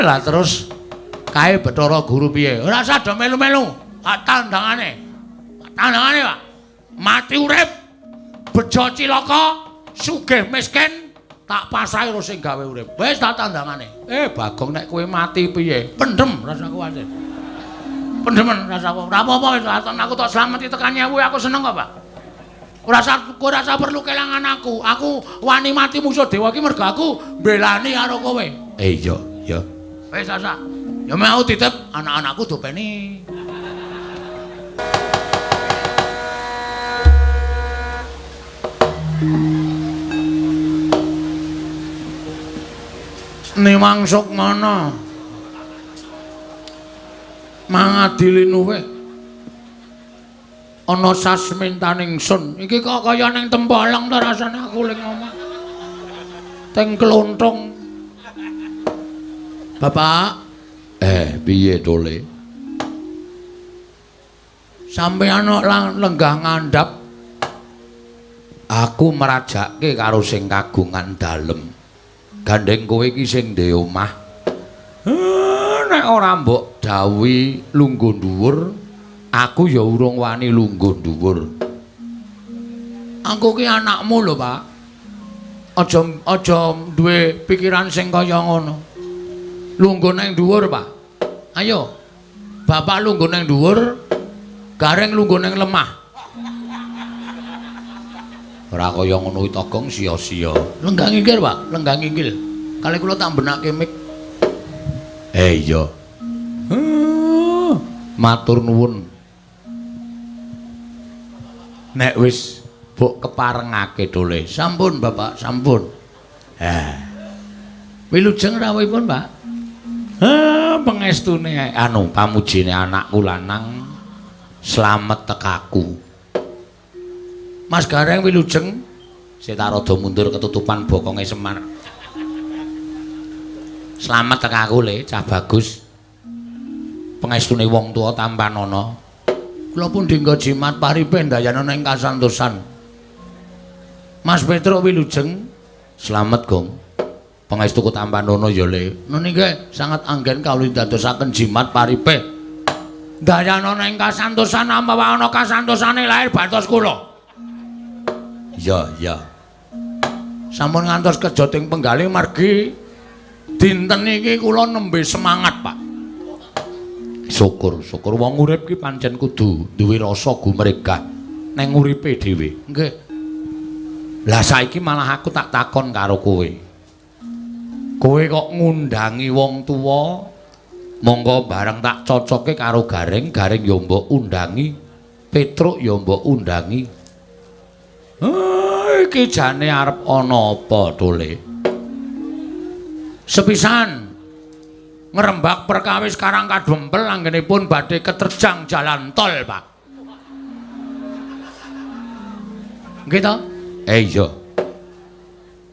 Lah terus kae Bathara Guru piye? Ora usah do melu-melu. Tak tandangane. Tandangane, Pak. Mati urip, bejo cilaka, sugih miskin, tak pasrahi karo sing gawe urip. Wis tak tandangane. Bagong nek kowe mati piye? Pendem rasa kuwatir. Pendemen rasa ora apa-apa wis aku tak slameti tekan nyewu aku seneng kok, Pak. Ora usah kowe ora usah perlu kelangan aku. Aku wani mati musuh dewa iki mergo aku mbelani karo kowe. Iya, iya. Wis asa. Ya mau titip anak-anakku dopeni. Niwang Sukmana mangadili luwih ana sasmintaning sun. Iki kok kaya ning Tempolang ta rasane aku ning omah. Teng Klonthong. Bapak, piye to, Le? Sampeyan kok lenggah ngandhap aku merajake karo sing kagungan dalem. Gandeng kowe iki sing ndek omah. Nek ora mbok dawuhi lungguh dhuwur, aku ya urung wani lungguh dhuwur. Aku ki anakmu lho, Pak. Aja aja duwe pikiran sing kaya ngono. Lungguh nang dhuwur, Pak. Ayo. Bapak lungguh nang dhuwur, Gareng lungguh nang lemah. Ora kaya ngono kuwi Togong sia-sia. Lenggah nginggil, Pak. Lenggah nginggil. Kali kula tak benake mik. Iya. Matur nuwun. Nek wis mbok keparengake to, Le. Sampun, Bapak, sampun. Wilujeng rawuhipun, Pak. Pengestune anu pamujine anakku lanang slamet tekaku. Mas Gareng wilujeng sik tak rada mundur ketutupan bokonge Semar. Slamet tekaku, Le, cah bagus. Pengestune wong tuwa tampanana. Kula pun dinggo jimat paripe ndayana ing kasantosan. Mas Petruk wilujeng slamet, Gong. Pangestuku tampanana ya, Le. Niki sangat anggen kawula dadosaken jimat paripe. Ndayana ing kasantosan ampawa ana kasantosane lahir batos kula. Iya, iya. Sampun ngantos kejoting penggalih margi dinten iki kula nembe semangat, Pak. Syukur, syukur wong urip ki pancen kudu duwe rasa gumregah neng uripe dhewe. Nggih. Lah saiki malah aku tak takon karo kowe. Kowe kok ngundangi wong tuwa, monggo bareng tak cocoke karo Gareng, Gareng ya mbok undangi, Petruk ya mbok undangi. Iki jane arep ana apa to, Le? Sepisan ngrembak perkawis Karang Kadempel anggenipun badhe keterjang jalan tol, Pak. Nggih to? Iya.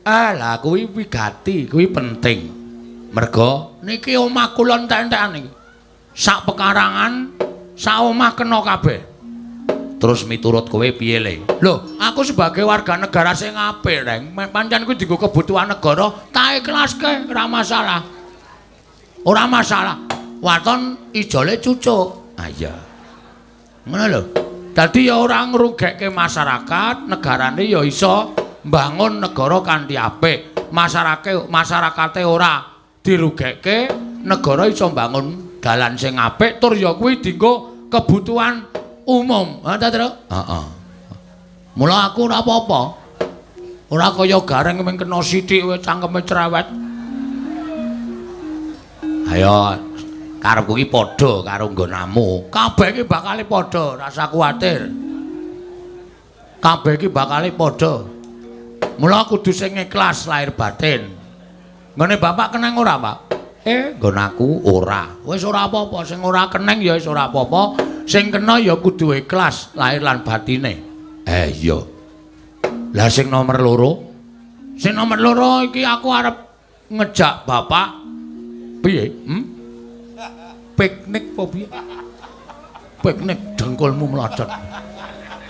Lah kuwi wigati, kuwi penting. Merga niki omah kula entek-entekan iki. Sak pekarangan, sak omah kena kabeh. Terus miturut kowe piye, Le? Lho, aku sebagai warga negara sing apik, Reng. Pancen kuwi dienggo kebutuhan negara, tak ikhlaske, ora masalah. Ora masalah. Waton ijole cucuk. Ah iya. Ngono lho. Dadi ya ora ngrugekke masyarakat, negarane ya iso mbangun negara kanthi apik. Masyarakate ora dirugekke, negara iso mbangun dalan sing apik tur ya kuwi dienggo kebutuhan umum. Ha ta, Tru? Heeh. Mula aku ora apa-apa. Ora kaya Gareng mung kena sithik wae cangkeme cerewet. Ayo karepku iki padha karo nggonamu. Kabeh iki bakale padha, rasa kuwatir. Kabeh iki bakale padha. Mula kudu sing ikhlas lahir batin. Nggone bapak keneng ora, Pak? Nggon aku ora. Wis ora apa-apa, sing ora keneng ya wis ora apa-apa. Sing kena ya kudu ikhlas lahir lan batine. Iya. Lah sing nomor loro? Sing nomor loro iki aku arep ngejak bapak piye? Piknik apa piye? Piknik dengkulmu mlocot.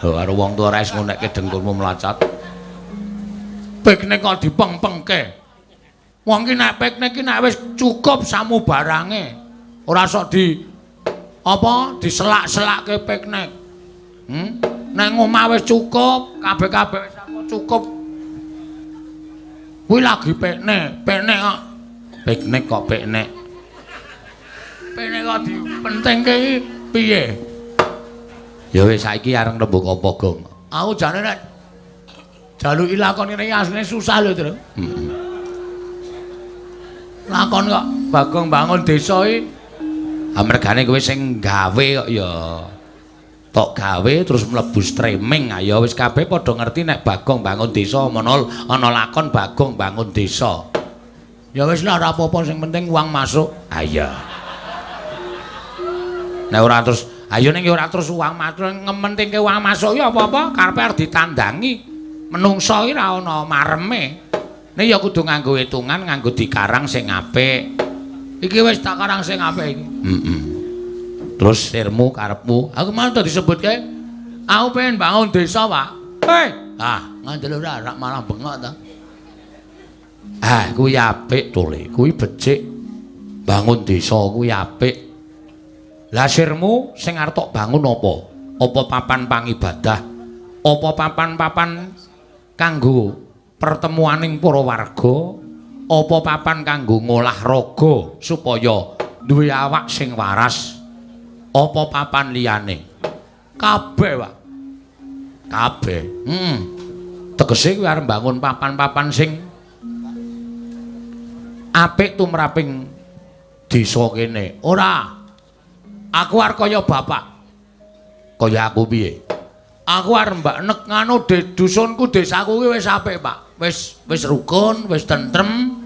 Oh, karo wong tuwa ora wis ngonekke dengkulmu mlocot. Piknik kok dipeng-pengke. Wong ki nek piknik ki nek wis cukup samubarange. Ora sok di apa diselak-selakke piknik. Nek omah wis cukup, kabeh-kabeh wis cukup. Kuwi lagi piknik, piknik kok. Piknik kok piknik. Piknik kok dipentingke iki piye? Ya wis saiki areng rembug apa, Gong? Aku jane nek jaluki lakon ngene iki asline susah lho, Tru. Heeh. Lakon kok Bagong bangun desa iki. Ha mergane kowe sing gawe kok ya. Tok gawe terus mlebu streaming, ayo wis kabeh padha ngerti nek Bagong bangun desa ana lakon Bagong bangun desa. Ya wis lah ora apa-apa sing penting uang masuk. Ha iya. Nek ora terus ayo ning ora terus uang masuk, ngementingke uang masuk ya apa-apa karepe arep ditandangi. Menungso iki ora ana mareme. Nek ya kudu nganggo hitungan, nganggo dikarang sing apik. Iki wis tak karang sing apik iki. Heeh. Terus sirmu karepmu, aku mau to disebutke. Aku pengen bangun desa, Pak. Hei, ah, ngandel ora rak malah bengok ta. Ah, kuwi apik to, Le. Kuwi becik. Bangun desa kuwi apik. Lah sirmu sing arep tok bangun apa? Apa papan pangibadah? Apa papan-papan kanggo pertemuaning para warga? Apa papan kanggo ngolah raga supaya duwe awak sing waras? Apa papan liyane? Kabeh, Pak. Kabeh. Heeh. Tegese kuwi arep mbangun papan-papan sing apik tumraping desa kene. Ora. Aku arep kaya bapak. Kaya aku piye? Aku arep mbak nek nganu dusunku desaku kuwi wis apik, Pak. Wis rukun, wis tentrem,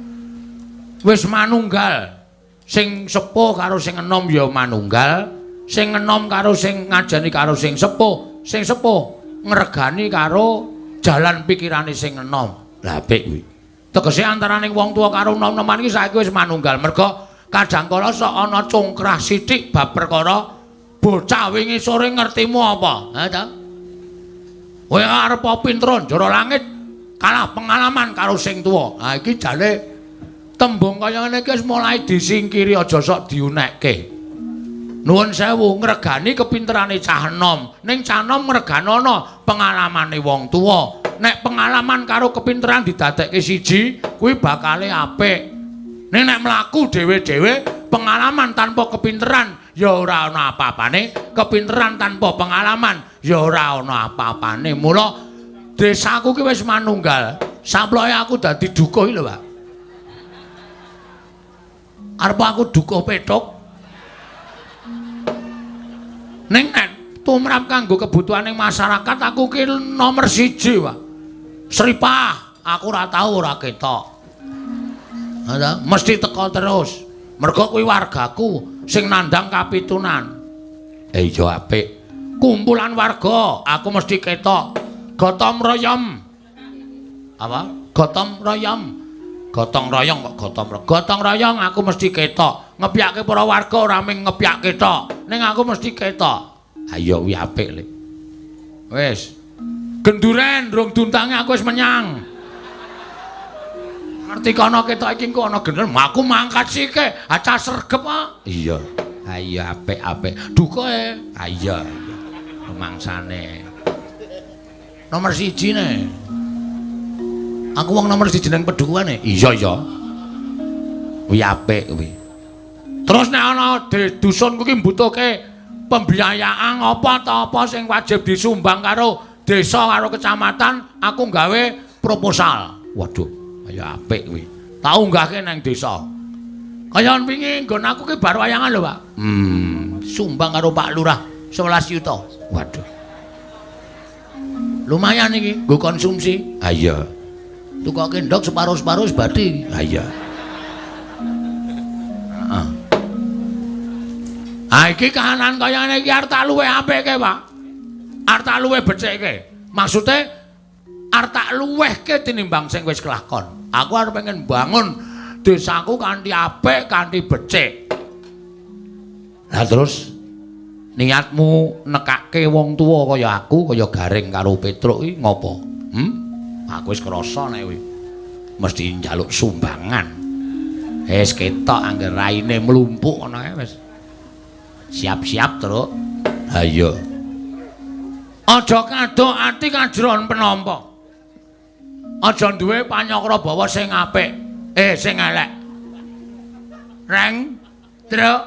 wis manunggal. Sing sepuh karo sing enom ya manunggal, sing enom karo sing ngajeni karo sing sepuh ngregani karo jalan pikirane sing enom. Lah apik kuwi. Tegese antaraning wong tuwa karo enom-enoman iki saiki wis manunggal. Merga kadang kala sok ana congkrah sithik bab perkara bocah wingi sore ngertimu apa? Ha ta? Kowe arep pinter njara langit kalah pengalaman karo sing tuwa. Ha iki jane tembung kaya ngene iki wis mulai disingkiri, aja sok diunekke. Nuwun sewu ngregani kepinterane cah enom, ning cah enom ngreganono pengalamane wong tuwa. Nek pengalaman karo kepinteran didadekke siji, kuwi bakale apik. Ning nek mlaku dhewe-dhewe, pengalaman tanpa kepinteran ya ora ana apa-apane, kepinteran tanpa pengalaman ya ora ana apa-apane. Mula desaku ki wis manunggal. Samploke aku dadi dukuh iki lho, Pak. Arep aku dukuh pethuk. Ning nek tumrap kanggo kebutuhaning masyarakat aku ki nomor 1, Pak. Sripah, aku ora tau ora ketok. Mesti teko terus. Mergo kuwi wargaku sing nandang kapitunan. Iya apik. Kumpulan warga, aku mesti ketok. Gotong royom. Apa? Gotong royom. Gotong royong kok gotong royong. Gotong royong aku mesti ketok. Ngepyake para warga ora mung ngepyake tok. Ning aku mesti ketok. Ayo kuwi apik, Le. Wis. Genduren rung duntange aku wis menyang. Ngerti kono ketok iki engko ana gendel, aku mangkat sike, acah sregep kok. Iya. Ha iya apik-apik. Dukoe. Ha iya. Rumangsane. Nomor 1 ne. Aku wong nomor 1 nang pedukuhane. Iya ya. Kuwi apik kuwi. Terus nek ana dusunku ki mbutuhke pembiayaan apa ta apa sing wajib disumbang karo desa karo kecamatan, aku gawe proposal. Waduh, kaya apik kuwi. Tak unggahke nang desa. Kaya wingi nggon aku ki bar wayangan lho, Pak. Sumbang karo Pak Lurah 11 yuta. Waduh. Lumayan iki nggo konsumsi. Ha iya. Tukoke ndok separo-separo wis bathi. Ha iya. Heeh. Ha iki kahanan kaya ngene iki arep tak luwih apike, Pak. Arep tak luwih becikke. Maksude arep tak luwihke tinimbang sing wis kelakon. Aku arep pengen bangun desaku kanthi apik, kanthi becik. Lah terus niatmu nekake wong tuwa kaya aku, kaya Gareng karo Petruk iki ngopo? Aku wis krasa nek kuwi. Mesti njaluk sumbangan. Wis ketok angger raine mlumpuk ngono ae wis. Siap-siap, Truk. Ha iya. Aja kadok ati kajron penampa. Aja duwe panyakra bawa sing apik, sing elek. Reng, Truk,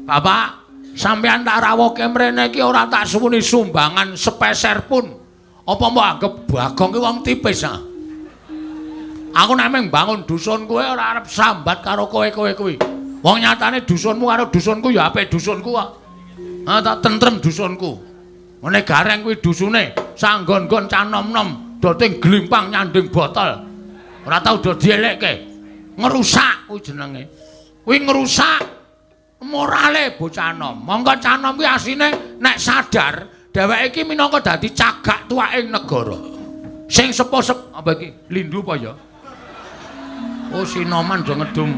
Bapak, sampeyan tak rawuhke mrene iki ora tak suwuni sumbangan sepeser pun. Apa mbok anggep Bagong ki wong tipis ah? Aku nek mung bangun dusun kowe ora arep sambat karo kowe-kowe kuwi. Wong nyatane dusunmu karo dusunku ya apik dusunku kok. Ah tak tentrem dusunku. Ngene gareng kuwi dusune, sanggon-gon cah nom-nom doting glimpang nyanding botol. Ora tau do dielekke. Ngerusak kuwi jenenge. Kuwi ngrusak morale bocah nom. Monggo cah nom kuwi asline nek sadar dheweke iki minangka dadi cagak tuwaking negara. Sing sepo-sep apa iki? Lindu apa ya? Oh sinoman do ngedum.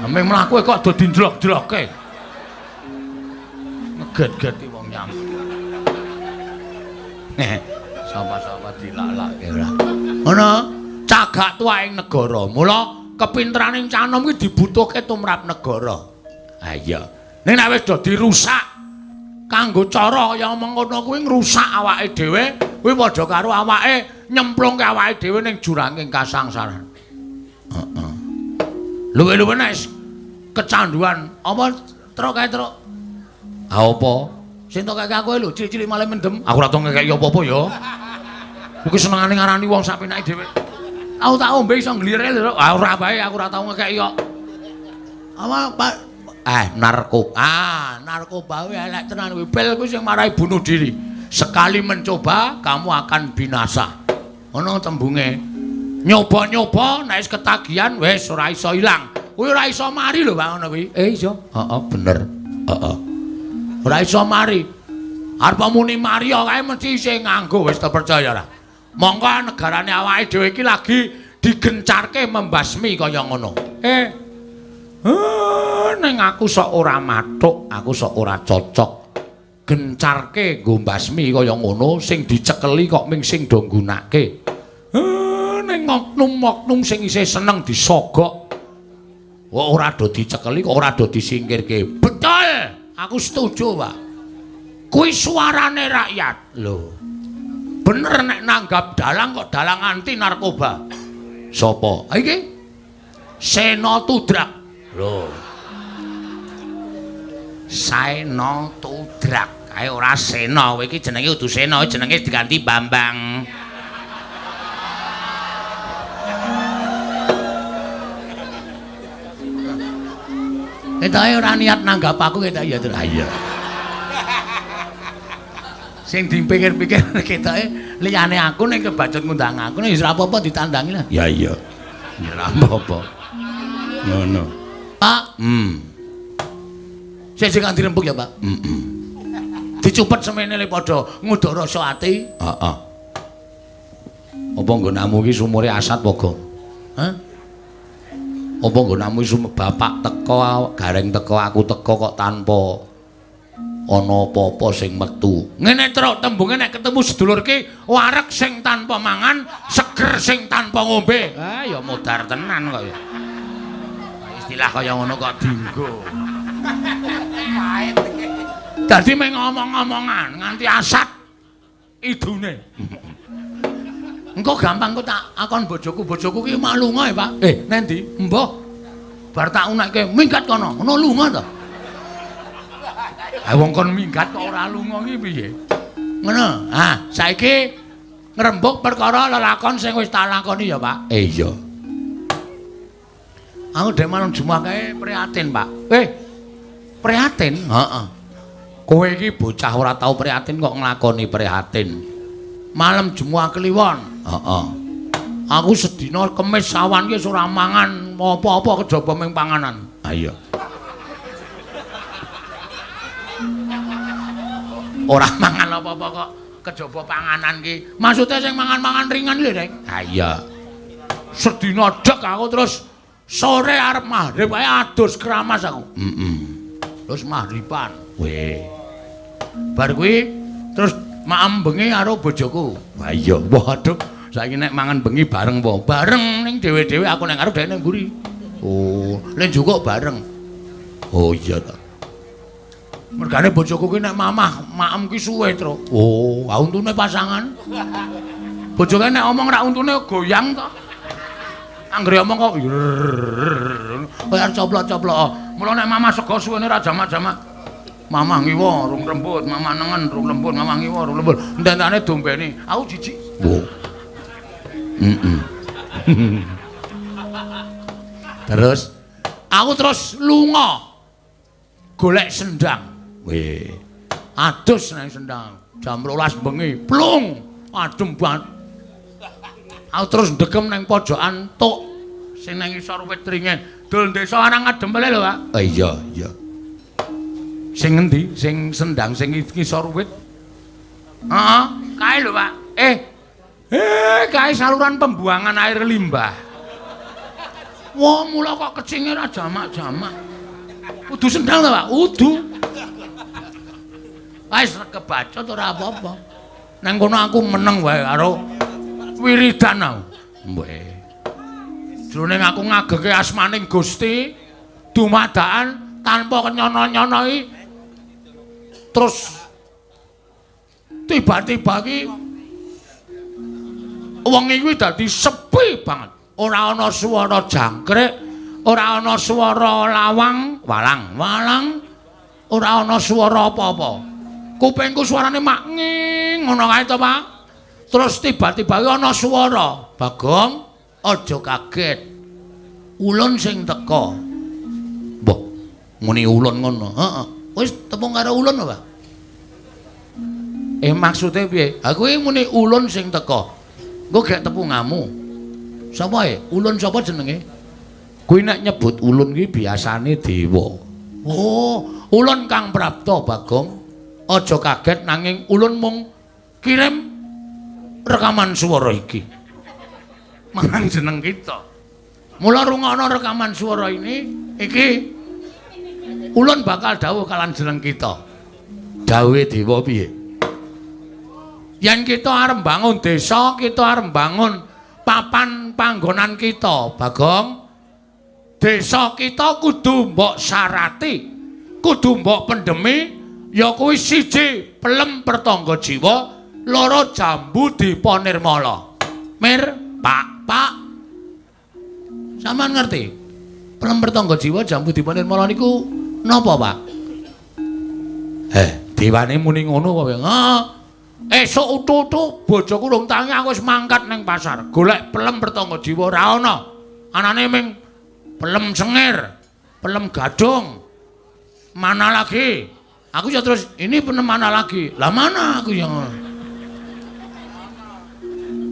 Ameh mlaku kok do dindlok-ndlokke. Ngeget-geti wong nyam. Sapa-sapa dilak-lakke ora. Ngono, cagak tuwaking negara. Mula kepinteraning cah nom kuwi dibutuhke tumrap negara. Ha iya. Ning nek wis do dirusak kanggo cara kaya mengkono kuwi ngrusak awake dhewe, kuwi padha karo awake nyemplungke awake dhewe ning juranging kasangsaran. Heeh. Luwe-luwe nek kecanduan apa truk kae truk. Ha apa? Sing tok kaya aku lho, cilik-cilik malah mendem. Aku ora tau ngekeki apa-apa ya. Kuwi senengane ngarani wong sak penake dhewe. Aku tak ombe iso nglire lho. Ah ora bae aku ora tau ngekeki kok. Apa Pak? Narkoba. Ah, narkoba kuwi elek tenan kuwi. Pil kuwi sing marai bunuh diri. Sekali mencoba kamu akan binasa. Ngono tembunge. Nyoba-nyoba nek wis ketagihan wis ora iso ilang. Kuwi ora iso mari lho Pak ngono kuwi. Iso. Heeh, bener. Heeh. Ora iso mari. Arep muni mari kae mesti isih nganggo wis terpercaya ora. Mongko negarane awake dhewe iki lagi digencarke membasmi kaya ngono. Ning aku sok ora mathuk, aku sok ora cocok. Gencarke nggo mbasmi kaya ngono sing dicekeli kok ming sing do nggunake. Ning oknum-oknum sing isih seneng disogok. Kok ora do dicekeli kok ora do disingkirke. Betul, aku setuju, Pak. Kuwi suarane rakyat. Lho. Bener nek nanggap dalang kok dalang anti narkoba. Sapa? Ha iki? Sena Tudrak. Lho. Sena Tudrak. Kae ora Sena, kowe iki jenenge kudu Sena, jenenge diganti Bambang. Ketoke ora niat nanggap aku ketok ya, Tru. Ha iya. Sing dipikir-pikir ketoke liyane aku ning kebacut ngundang aku ning wis ora apa-apa ditandangi lah. Ya iya. Ya ora apa-apa. Ngono. Pak. Sing sing dirembug ya, Pak. Heeh. Dicupet semene le padha nguduk rasa ati. Heeh. Apa nggonamu iki sumure asat apa, Gong? Hah? Apa nggonamu iso bapak teko, gareng teko, aku teko kok tanpa ana apa-apa sing metu. Ngene truk tembunge nek ketemu sedulur ki wareg sing tanpa mangan, seger sing tanpa ngombe. Ah ya modar tenan kok ya. Istilah kaya ngono kok dinggo. Dadi mung ngomong-ngomongan nganti asat idune. Engko gampang kok tak akon bojoku, bojoku ki malunga ya, Pak. Nendi? Mbah. Bar tak unekke minggat kono. Ngono lunga to. Ha wong kon minggat kok ora lunga ki piye? Ngono. Ah, saiki ngrembug perkara lelakon sing wis tak lakoni ya, Pak. Iya. Aku dhewe malam Jumat kae prihatin, Pak. Prihatin? Heeh. Kowe iki bocah ora tau prihatin kok nglakoni prihatin. Malam Jumat Kliwon. Heeh. Aku sedina Kemis awan ki wis ora mangan apa-apa kejaba ming panganan. Ha iya. Ora mangan apa-apa kok kejaba panganan ki. Maksude sing mangan-mangan ringan lho, Rek. Ha iya. Sedina dek aku terus sore arep maghrib ae adus keramas aku. Heeh. Terus maghriban. Weh. Bar kuwi terus maem bengi karo bojoku. Wah iya, waduh, saiki nek mangan bengi bareng apa? Bareng ning dhewe-dhewe aku ning ngarep dhek ning mburi. Oh, le njukuk bareng. Oh iya ta. Mergane bojoku ki nek mamah maem ki suwe, Tru. Oh, ha untune pasangan. Bojoke nek omong rak untune goyang to. Anggere omong kok kaya coplok-coplok. Mula nek mamah sego suwene ra jamak-jamak. Mamah ngiwa rung rembut, mamah nengen rung lembut, mamah ngiwa rung lembut. Ententane dombeni. Aku jijik. Oh. Heeh. Terus aku terus lunga golek sendang. Weh. Adus nang sendang. Jam 12 bengi, plung, adem banget. Aku terus ndekem nang pojokan tuk sing nang isor wit ringin. Dul desa arang adem lho, Pak. Oh, iya, iya. Sing ngendi? Sing sendang sing ngisor wit. Heeh, kae lho, Pak. Kae saluran pembuangan air limbah. Wah, mula kok kecinge ra jamak-jamak. Kudu sendang ta, Pak? Kudu. Wis kebacut ora apa-apa. Nang kono aku meneng wae karo wiridan aku. Weh. Jroning aku ngageke asmaning Gusti dumadakan tanpa kenyono-nyono iki terus tiba-tiba iki wengi kuwi dadi sepi banget. Ora ana swara jangkrik, ora ana swara lawang, walang-walang, ora ana swara apa-apa. Kupingku suarane mak nging ngono kae to, Pak. Terus tiba-tiba ana swara, "Bagong, aja kaget. Ulun sing teka." Mbah, muni ulun ngono. Heeh. Wis tepung karo ulun apa, Pak? Maksude piye? Ha kuwi muni ulun sing teka. Engko gek tepungamu. Sapa e? Ulun sapa jenenge? Kuwi nek nyebut ulun kuwi biasane dewa. Oh, ulun Kang Prapta, Bagong. Aja kaget nanging ulun mung kirim rekaman swara iki marang jeneng kita. Mula rungokno rekaman swara ini iki ulun bakal dawuh kalan jeneng kita. Dawuhe dewa piye? Yen kita arep bangun desa, kita arep bangun papan panggonan kita, Bagong. Desa kita kudu mbok syarati, kudu mbok pendemi. Ya kuwi siji pelem pertangga jiwa, loro jambu dipa nirmala. Mir, Pak, Pak. Sampeyan ngerti? Pelem pertangga jiwa jambu dipa nirmala niku napa, Pak? Dewane muni ngono apa? Heeh. Esuk utu-utu bojoku rung tangi aku wis mangkat ning pasar, golek pelem pertangga jiwa ora ana. Anane ming pelem sengir, pelem gadung. Mana lagi? Aku ya terus, ini penem mana lagi? Lah mana aku yang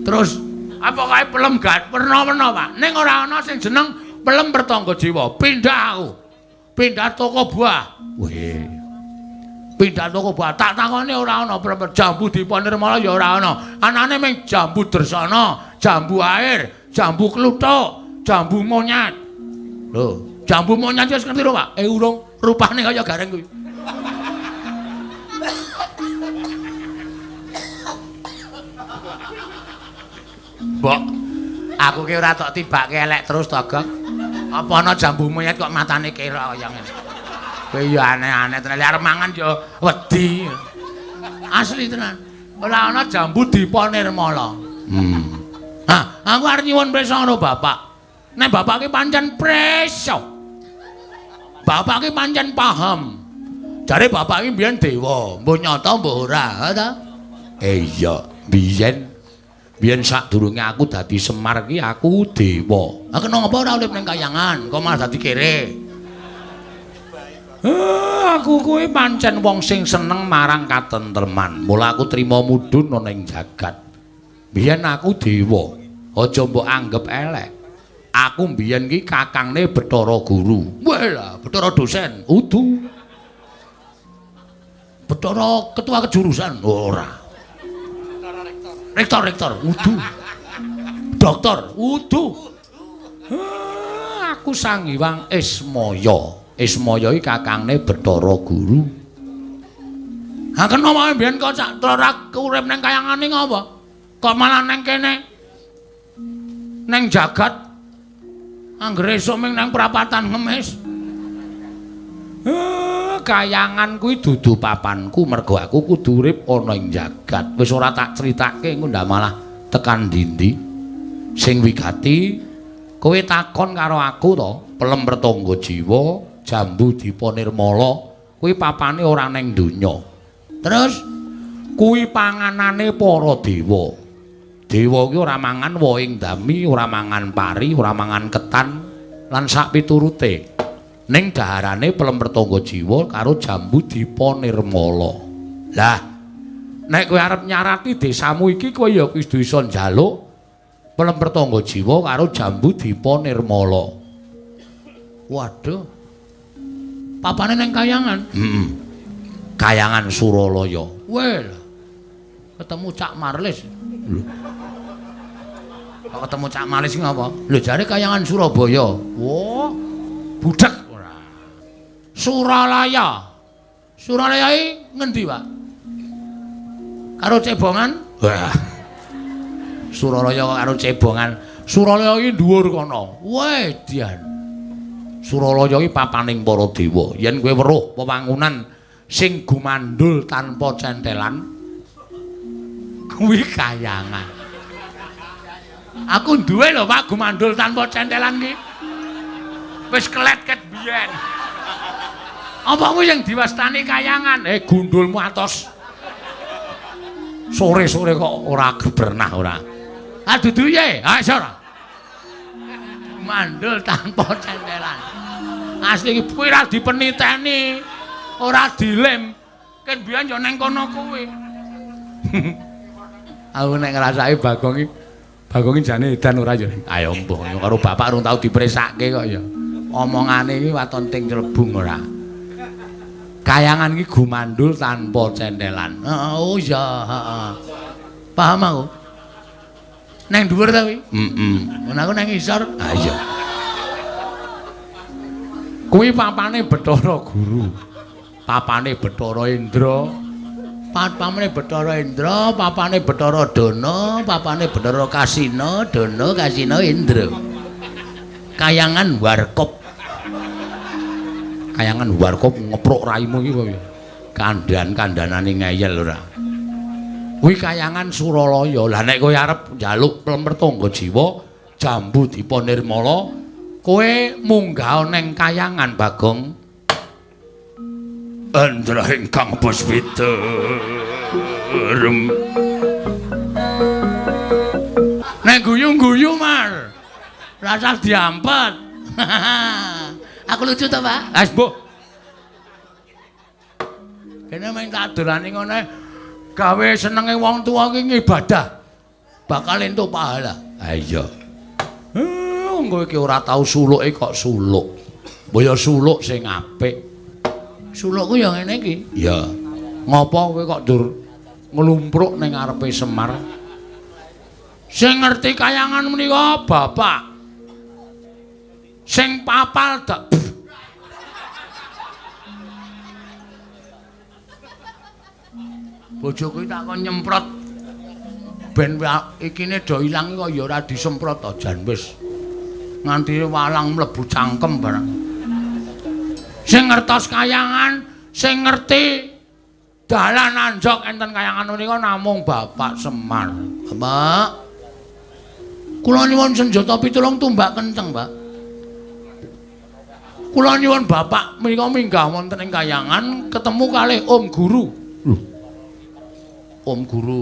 terus apa kae pelem gad werna-werna, Pak. Ning ora ana sing jeneng pelem pertangga jiwa. Pindah aku. Pindah toko buah. Weh. Pindah toko buah. Tak takone ora ana pelem jambu dipa nirmala ya ora ana. Anane ming jambu dresana, jambu air, jambu kluthuk, jambu monyet. Lho, jambu monyet wis ngerti lho, Pak? Urung, rupane kaya gareng kuwi. Mbok, aku ki ora tok tibake elek terus to, Gong. Apa ana jambu monyet kok matane kira kaya ngene. Kowe ya aneh-aneh tenan, arep mangan ya wedi. Asli tenan. Ora ana jambu dipa nirmala. Hah, aku arep nyuwun prisa karo bapak. Nek bapak ki pancen prisa. Bapak ki pancen paham. Jare bapak ki mbiyen dewa, mbuh nyata mbuh ora, ha ta? Iya, biyen biyen sadurunge aku dadi Semar ki aku dewa. Ha kena ngapa ora urip ning kayangan, kok malah dadi kere? Aku kuwi pancen wong sing seneng marang katentreman. Mula aku trima mudhun ana ing jagat. Biyen aku dewa, aja mbok anggep elek. Aku mbiyen ki kakangne Bathara Guru. Wah lah, Bathara dosen, udu. Bathara ketua kejurusan, ora. Rektor, rektor, udu. Dokter, udu. Aku Sang Hyang Ismaya. Ismaya iki kakangne Bathara Guru. Ha kena wae mbiyen kok sak ora urip ning kayangane ngapa? Kok malah ning kene? Ning jagat. Anggere esuk ming nang prapatan ngemis. Kayangan kuwi dudu papanku mergo aku kudu urip ana ing jagat. Wis ora tak critake engko ndak malah tekan ndi-ndi. Sing wigati kowe takon karo aku to, pelem pertangga jiwa, jambu dipa nirmala, kuwi papane ora ning donya. Terus kuwi panganane para dewa. Dewa kuwi ora mangan wohing dami, ora mangan pari, ora mangan ketan lan sak piturute. Ning daharane pelem pertangga jiwa karo jambu dipa nirmala. Lah, nek kowe arep nyarati desamu iki kowe ya kudu iso njaluk pelem pertangga jiwa karo jambu dipa nirmala. Waduh. Papane nang Kayangan. Heeh. Kayangan Suralaya. Weh. Ketemu Cak Marlis. Lho. Kok ketemu Cak Marlis iki ngapa? Lho jare Kayangan Surabaya. Wah, budhek ora. Suralaya. Suralaya iki ngendi, Pak? Karo cebongan? Wah. Suralaya karo cebongan. Suralaya iki dhuwur kono. Weh, dian. Suralaya iki papaning para dewa. Yen kowe weruh wewangunan sing gumandul tanpa centelan, kuwi Kayangan. Aku duwe lho Pak gumandul tanpa centelan ki. Wis kelet ket biyen. Apa kuwi yang diwastani Kayangan? Gundulmu atos. Sore-sore kok ora bernah ora. Ah dudu piye? Ha iso ora. Mandul tanpa centelan. Asli iki kuwi ora dipeniteni, ora dilem. Ken biyen yo nang kono kuwi. Aku nek ngrasake Bagong iki, Bagong iki jane edan ora ya. Ayo mbuh karo bapak urung tau dipresake kok ya. Omongane iki waton ting celebung ora. Kayangan iki gumandul tanpa centelan. Oh iya, heeh. Paham aku. Neng dhuwur ta kuwi? Heeh. Mun aku nang ngisor. Ha iya. Kuwi papane Bathara Guru. Papane Bathara Indra. Papane Bathara Indra, papane Bathara Dana, papane Bathara Kasina, Dana Kasina Indra. Kayangan Warkop. Kayangan Warkop ngeprok raimu iki kowe. Kandhan-kandhanane ngeyel ora. Kuwi Kayangan Suralaya. Lah nek kowe arep njaluk pelem pertangga jiwa, jambu dipa nirmala, kowe munggah neng Kayangan Bagong. Andra ingkang puspita. Nek guyu-guyu Mar. Rasah diampet. Aku lucu to, Pak? Wis, Mbok. Kene mung tak dolani ngono gawe senenge wong tuwa iki ngibadah. Bakal entuk pahala. Ha iya. Kowe iki ora tau suluke kok suluk. Mbok ya suluk sing apik. Sulukku ya ngene iki. Iya. Ngopo kowe kok dur nglumpruk ning ngarepe Semar? Sing ngerti Kayangan menika bapak. Sing papal dak. Bojoku tak kon nyemprot ben ikine do ilang kok ya ora disemprot to jan wis. Nganti walang mlebu cangkem barang. Sing ngertos Kayangan, sing ngerti dalan anjok enten Kayangan menika namung Bapak Semar. Bapak, kula nyuwun senjata pitulung tumbak kenceng, Pak. Kula nyuwun Bapak menika minggah wonten ing Kayangan ketemu kalih Om Guru. Lho. Om Guru.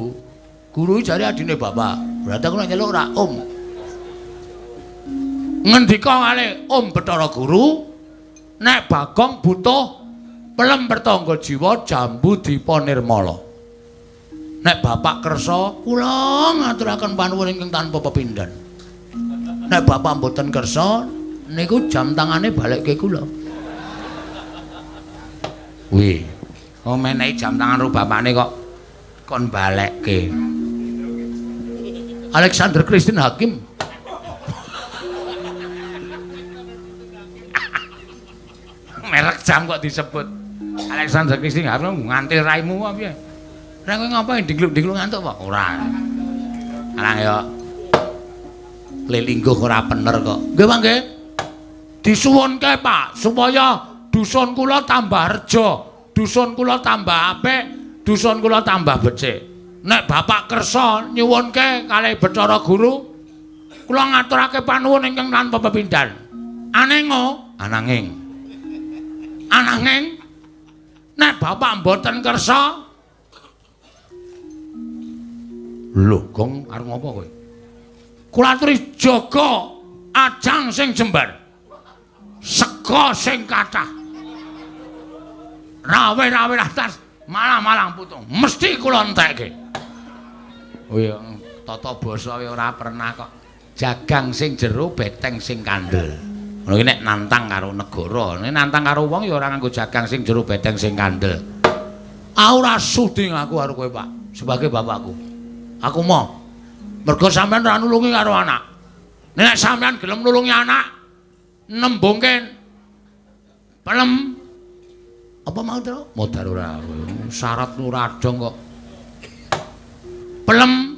Guru jare adine Bapak. Berarti aku nek nyeluk ora Om. Ngendika kalih Om Bathara Guru, nek Bagong butuh pelem pertangga jiwa jambu dipa nirmala. Nek Bapak kersa, kula ngaturaken panuwun ingkang tanpa pepindhan. Nek Bapak mboten kersa, niku jam tangane balekke kula. Wih, oh menehi jam tangan ro bapakne kok kon balekke. Alexander Christine Hakim. Merek jam kok disebut Alexander Christine Hakim ngantil raimu apa piye? Lah kowe ngapain dingluk-dingluk ngantuk apa? Ora. Alang yo. Lelingguh ora bener kok. Nggih, Pak nggih. Disuwunke, Pak, supaya dusun kula tambah reja, dusun kula tambah apik, dusun kula tambah becik. Nek Bapak kersa nyuwunke kalih Bathara Guru, kula ngaturake panuwun ingkang tanpa pepindhan. Anengo, ananging. Ananging nek Bapak mboten kersa, lho, Gong arep ngopo kowe? Kula aturi jaga ajang sing jembar. Sega sing kathah. Rawe-rawe atas malang-malang putung. Mesti kula entekke. Oh iya, tata basa ora pernah kok. Jagang sing jero, beteng sing kandel. Ngono iki nek nantang karo negara, nek nantang karo wong ya ora nganggo jagang sing jero, beteng sing kandel. Aku ora sudi ngaku karo kowe, Pak, sebagai bapakku. Aku mau. Mergo sampean ora nulungi karo anak. Nek sampean gelem nulungi anak, nembungke pelem apa mau to? Modar ora. Syarat ora dong kok. Pelem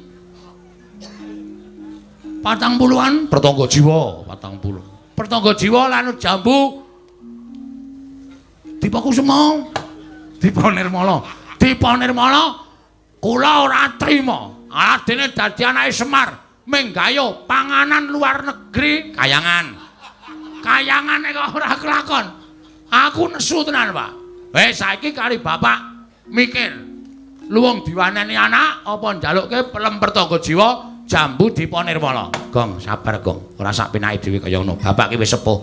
40-an pertangga jiwa, 40. Pertangga jiwa lan jambu Dipa Kusuma, Dipa Nirmala, Dipa Nirmala kula ora trima. Aladene dadi anake Semar, menggayo panganan luar negeri kayangan. Kayangane kok ora kelakon. Aku nesu tenan, Pak. Wis saiki kari bapak mikir. Luwung diwaneni anak apa njalukke pelem pertangga jiwa jambu Dipa Nirmala. Gong, sabar, Gong. Ora sak penake dhewe kaya ngono. Bapak ki wis sepuh.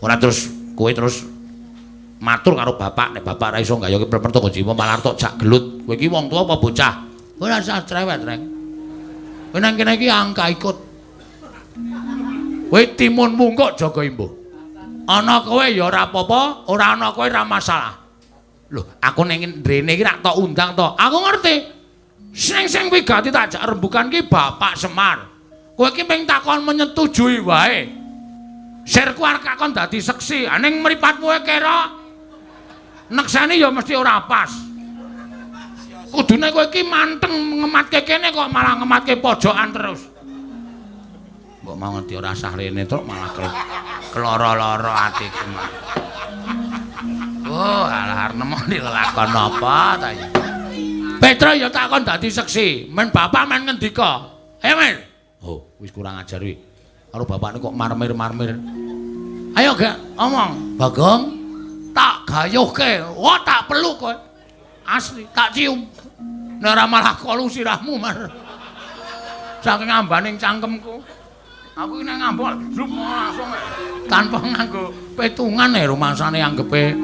Ora terus kowe terus matur karo bapak nek bapak ora iso nggayoke pelem pertangga jiwa malah tok jak gelut. Kowe iki wong tuwa apa bocah? Ora usah cerewet, Reng. Kowe nang kene iki angka ikut. Kowe timun mungkuk jaga imbuh. Ana kowe ya ora apa-apa, ora ana kowe ora masalah. Lho, aku ning ndrene iki rak tok undang to. Aku ngerti. Sing wigati tak jak rembukan ki Bapak Semar. Kowe iki mung takon menyetujui wae. Sirku arep kakon dadi seksi, ning mripatmu kira nekseni ya mesti ora pas. Kudune kowe iki manteng ngematke kene kok malah ngematke pojokan terus. Mbok mau ngerti ora sah rene truk malah keloro-loro atiku. Oh, alah arep nemoni lelakon apa ta iki. Petro ya takon dadi seksi, men bapak men ngendika. Ayo men. Oh, wis kurang ajar kuwi. Karo bapakne kok marmir-marmir. Ayo gak omong, Bagong. Tak gayuhke. Wah, tak peluk kowe. Asli, tak cium. Nek ora malah kolu sirahmu, Mar. Saking ambaning cangkemku. Aku iki nek ngambok blup langsung tanpa nganggo petungan rumangsane anggepe.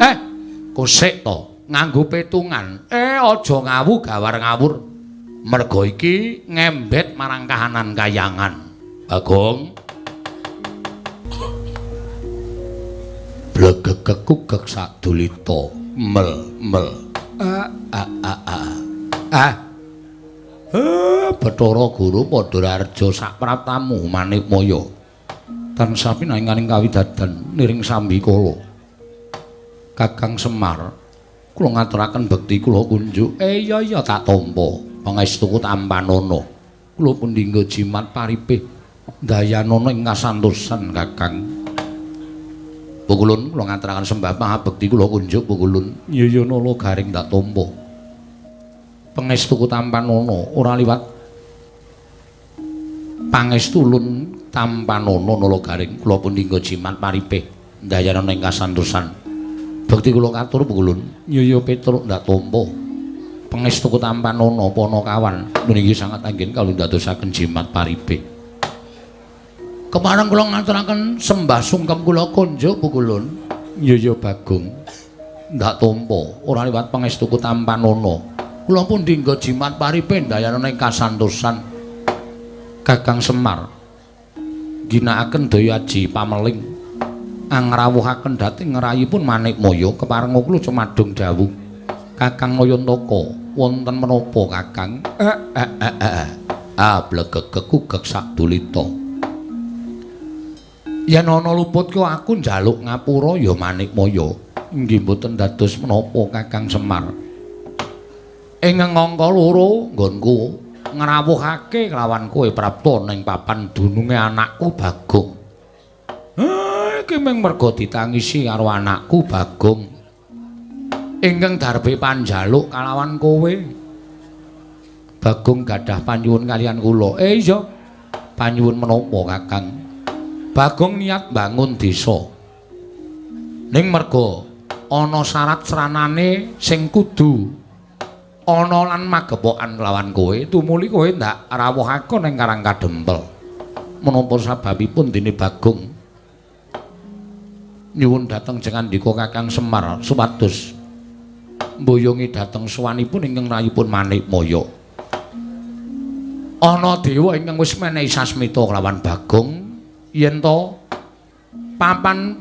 Kosek to, nganggo petungan. Aja ngawu gawar ngawur. Mergo iki ngembet marang kahanan kayangan. Bagong. Blegegekugek sadulita mel mel. A a a a. Ah. Bathara Guru padha raharja sapraptamu Manikmaya. Tansah pinanganing kawidadan niring sambikala. Kakang Semar, kula ngaturaken bekti kula kunjuk. Iya iya tak tampa. Pangestuku tampanana. Kula pundhingga jimat paripih dayanana ing kasantosan Kakang. Pukulun kula ngaturaken sembah pangabekti kula kunjuk pukulun. Iya iya nala garing tak tampa. Pangestuku tampanana ora liwat pangestulun tampanana nala garing kula pundhingga jimat paripih dayanana ing kasantosan. Bekti kula katur pukulun. Iya iya Petruk ndak tampa. Pangestuku tampanana panakawan niki sangat anggen kawula ndadosaken jimat paripih. Kepareng kula ngaturaken sembah sungkem kula kunjuk pukulun. Iya iya Bagong ndak tampa ora liwat pangestuku tampanana. Kula pundhingga jimat paripih dayanana ing kasantosan. Kakang Semar ginakaken daya aji pameling angrawuhaken dhateng ngrayipun Manikmaya keparenga kula cumadung dawuh. Kakang Nayantaka wonten menapa Kakang? Ah blegegekugek sadulita. Yen ana luput kok aku njaluk ngapura ya Manikmaya. Inggih mboten dados menapa Kakang Semar. Ing angka loro nggonku ngrawuhake kelawan kowe prapta ning papan dununge anakku Bagong. Iki mung merga ditangisi karo anakku Bagong. Ingkang darbe panjaluk kalawan kowe. Bagong gadah panyuwun kaliyan kula. Iya. Panyuwun menapa, Kakang? Bagong niat bangun desa. Ning merga ana syarat sranane sing kudu ana lan magepokan kelawan kowe, tumuli kowe ndak rawuhake ning Karang Kadempel. Menapa sababipun dene Bagong nyuwun dhateng jengandika Kakang Semar supados mboyongi dhateng sowanipun ingkang rayipun Manikmaya. Ana dewa ingkang wis menehi sasmita kelawan Bagong yen to papan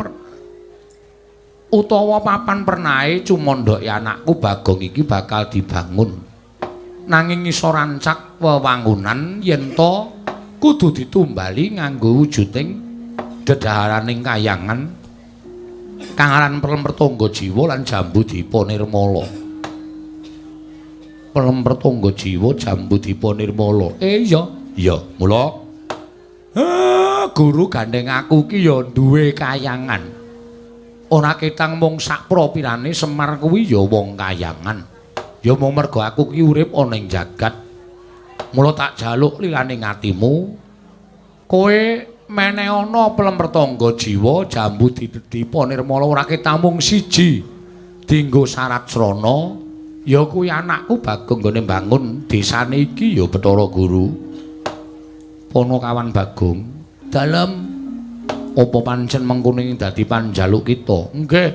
utawa papan pernahe cumandhake anakku Bagong iki bakal dibangun. Nanging iso rancak wewangunan yen to kudu ditumbali nganggo wujuding dedhaharaning kayangan kang aran Pelem Pertangga Jiwa lan Jambu Dipa Nirmala. Pelem Pertangga Jiwa Jambu Dipa Nirmala. Iya, iya, mula guru gandeng aku ki ya duwe kayangan. Ora ketang mung sak propirane Semar kuwi ya wong kayangan. Ya mung merga aku ki urip ana ing jagat. Mula tak jaluk lilane atimu, kowe meneh ana Pelem Pertangga Jiwa Jambu Dipa Nirmala ora ketang mung siji. Dinggo syarat srana ya kuwi anakku Bagong nggone mbangun desane iki ya Bathara Guru. Ponokawan Bagong, dalem apa pancen mengkono ing dadi panjaluk kita? Nggih.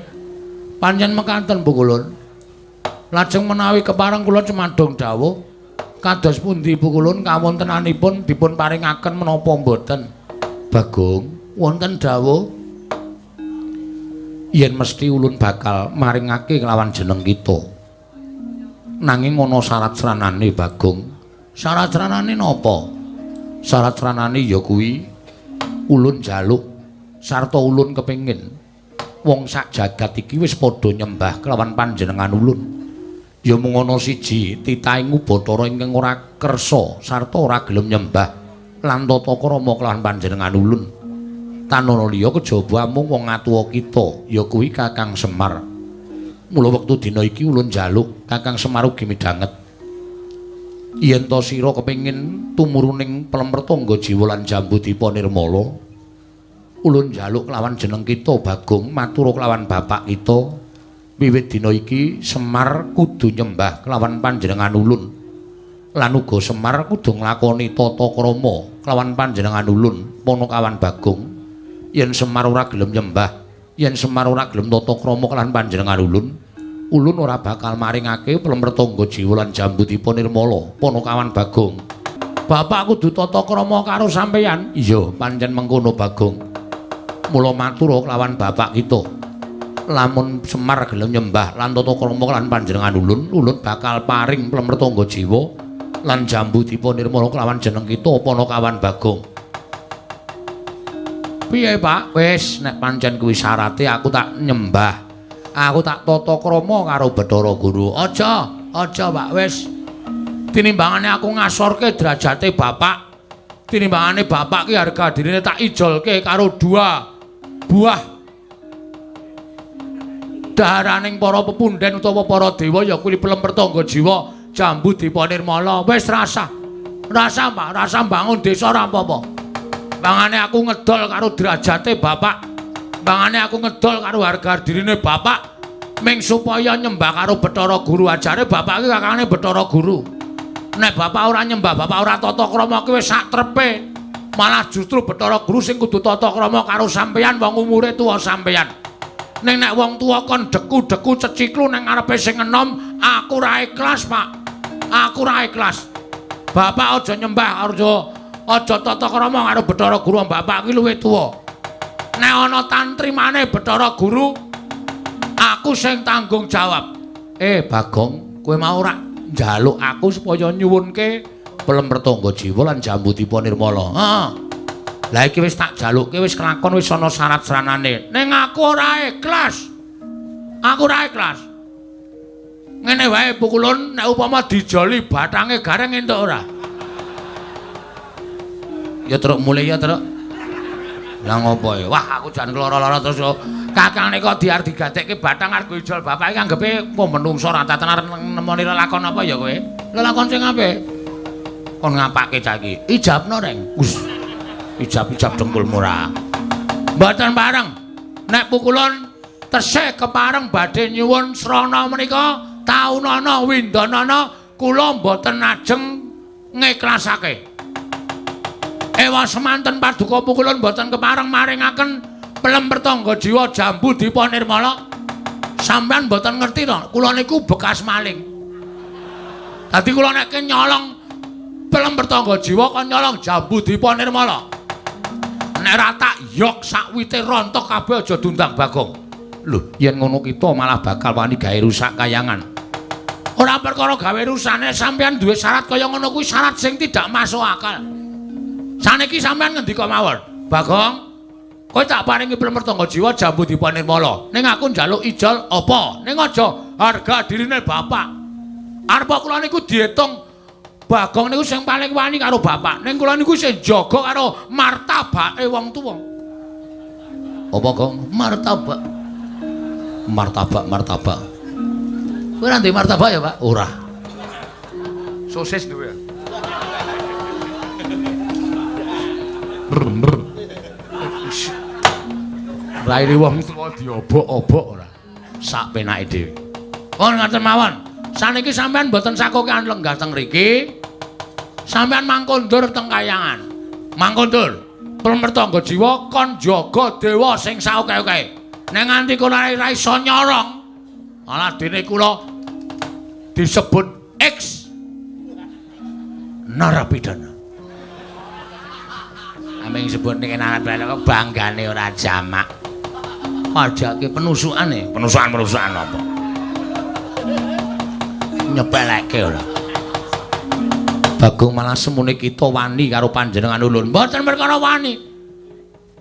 Pancen mekaten Pukulun. Lajeng menawi kepareng kula cumadung dawuh kados pundi Pukulun kawontenanipun dipun paringaken menapa mboten? Bagong, wonten dawuh yen mesti ulun bakal maringake kelawan jeneng kita. Nanging ana syarat sranane Bagong. Syarat sranane napa? Syarat sranane ya kuwi ulun jaluk sarta ulun kepengin wong sak jagat iki wis padha nyembah kelawan panjenengan ulun. Ya mung ana siji titahing Bathara ingkang ora kersa sarta ora gelem nyembah lan tata krama kelawan panjenengan ulun. Tanana liya kejaba amung wong atuwa kita ya kuwi Kakang Semar. Mula wektu dina iki ulun njaluk Kakang Semar ugi midhanget yen ta sira kepengin tumuruning Pelem Pertangga Jiwa lan Jambu Dipa Nirmala, ulun njaluk kelawan jeneng kita Bagong matur kelawan bapak kita wiwit dina iki Semar kudu nyembah kelawan panjenengan ulun lan uga Semar kudu nglakoni tata krama kelawan panjenengan ulun. Ponokawan Bagong, yen Semar ora gelem nyembah, yen Semar ora gelem tata krama kelawan panjenengan ulun, ulun ora bakal maringake Pelem Pertangga Jiwa lan Jambu Dipa Nirmala. Ponokawan Bagong, bapak kudu tata krama karo sampeyan. Iya, pancen mengkono Bagong. Mula matur kelawan bapak kita, lamun Semar gelem nyembah lan tata krama lan panjenengan ulun, ulun bakal paring Pelem Pertangga Jiwa lan Jambu Dipa Nirmala kelawan jeneng kita. Ponokawan Bagong, piye Pak? Wis nek pancen kuwi syarate aku tak nyembah, aku tak tata krama karo Bathara Guru. Aja, aja Pak, wis tinimbangane aku ngasorke derajate bapak, tinimbangane bapak ki harga dirine tak ijolke karo dua buah daharaning para pepunden utawa para dewa ya kuwi Pelem Pertangga Jiwa Jambu Dipa Nirmala. Wis rasa, rasa Pak, rasa bangun desa ora apa-apa. Bangane aku ngedol karo derajate bapak, bangane aku ngedol karo harga dirine bapak, ming supaya nyembah karo Bathara Guru. Ajare bapak iki kakangane Bathara Guru. Nek bapak ora nyembah, bapak ora tata krama ki wis sak trepe. Malah justru Bathara Guru sing kudu tata krama karo sampeyan wong umure tuwa sampeyan. Ning nek wong tuwa kon deku-deku ceciklu nang ngarepe sing enom, aku ora ikhlas, Pak. Aku ora ikhlas. Bapak aja nyembah, aja tata krama karo Bathara Guru, bapak ki luwih tuwa. Nek ana tantrimane Bathara Guru, aku sing tanggung jawab. Bagong, kowe mau ora njaluk aku supaya nyuwunke Pelem Pertangga Jiwa lan Jambu Dipa Nirmala. Heeh. Lah iki wis tak jalukke, wis kelakon, wis ana syarat sranane. Ning aku ora ikhlas. Aku ora ikhlas. Ngene wae Pukulun, nek upama dijoli bathange gareng entuk ora? Ya truk mulih ya truk. Lah ngopo ya? Wah, aku jan lara-lara terus kok. Kakangne kok diar digadekke bathang arep ijol bapak iki anggepe kok menungso ra tenan nemoni lelakon apa ya kowe? Lelakon sing apik. Kon ngapake cah iki? Ijabno, Reng. Us. Ijab-ijab dengkulmu ra. Mboten pareng. Nek pukulun tesih kepareng badhe nyuwun srana menika taunana windanana kula mboten ajeng ngiklasake. Ewa semanten paduka pukulun mboten kepareng maringaken pelem pertangga jiwa jambu dipa nirmala. Sampeyan mboten ngerti to, kula niku bekas maling. Dadi kula nek nyolong pelem pertangga jiwa kon nyolong jambu dipa nirmala. Nek ra tak yok sakwite rontok kabeh aja diundang Bagong. Lho, yen ngono kita malah bakal wani gawe rusak kayangan. Ora perkara gawe rusane sampeyan duwe syarat kaya ngono kuwi syarat sing tidak masuk akal. Saniki sampeyan ngendika mawon, Bagong, kowe tak paringi pelem pertangga jiwa jambu dipa nirmala. Ning aku njaluk ijol apa? Ning aja harga dirine bapak. Arep kula niku diitung Bagong niku sing paling wani karo bapak. Ning kula niku sing jaga karo martabake wong tuwa. Apa, Gong? Martabak. Martabak, martabak. Kowe ora ndek martabak ya, Pak? Ora. Sosis duwe. Raine wong tuwa diobok-obok ora. Sak penake dhewe. Oh, ngaten mawon. Saniki sampean mboten sakokean lenggah teng mriki. Sampean mangkondur teng kayangan. Mangkondur. Pertangga jiwa kon jaga dewa sing saoke-oke. Nek nganti kono ora iso nyorong, malah dene kula disebut X narapidana. Aming sebut ning narapidana kok banggane ora jamak. Pajake penusukane, penusukan-penusukan apa? Nyepeleke ora. Bagong malah semune kita wani karo panjenengan ulun. Mboten perkara wani.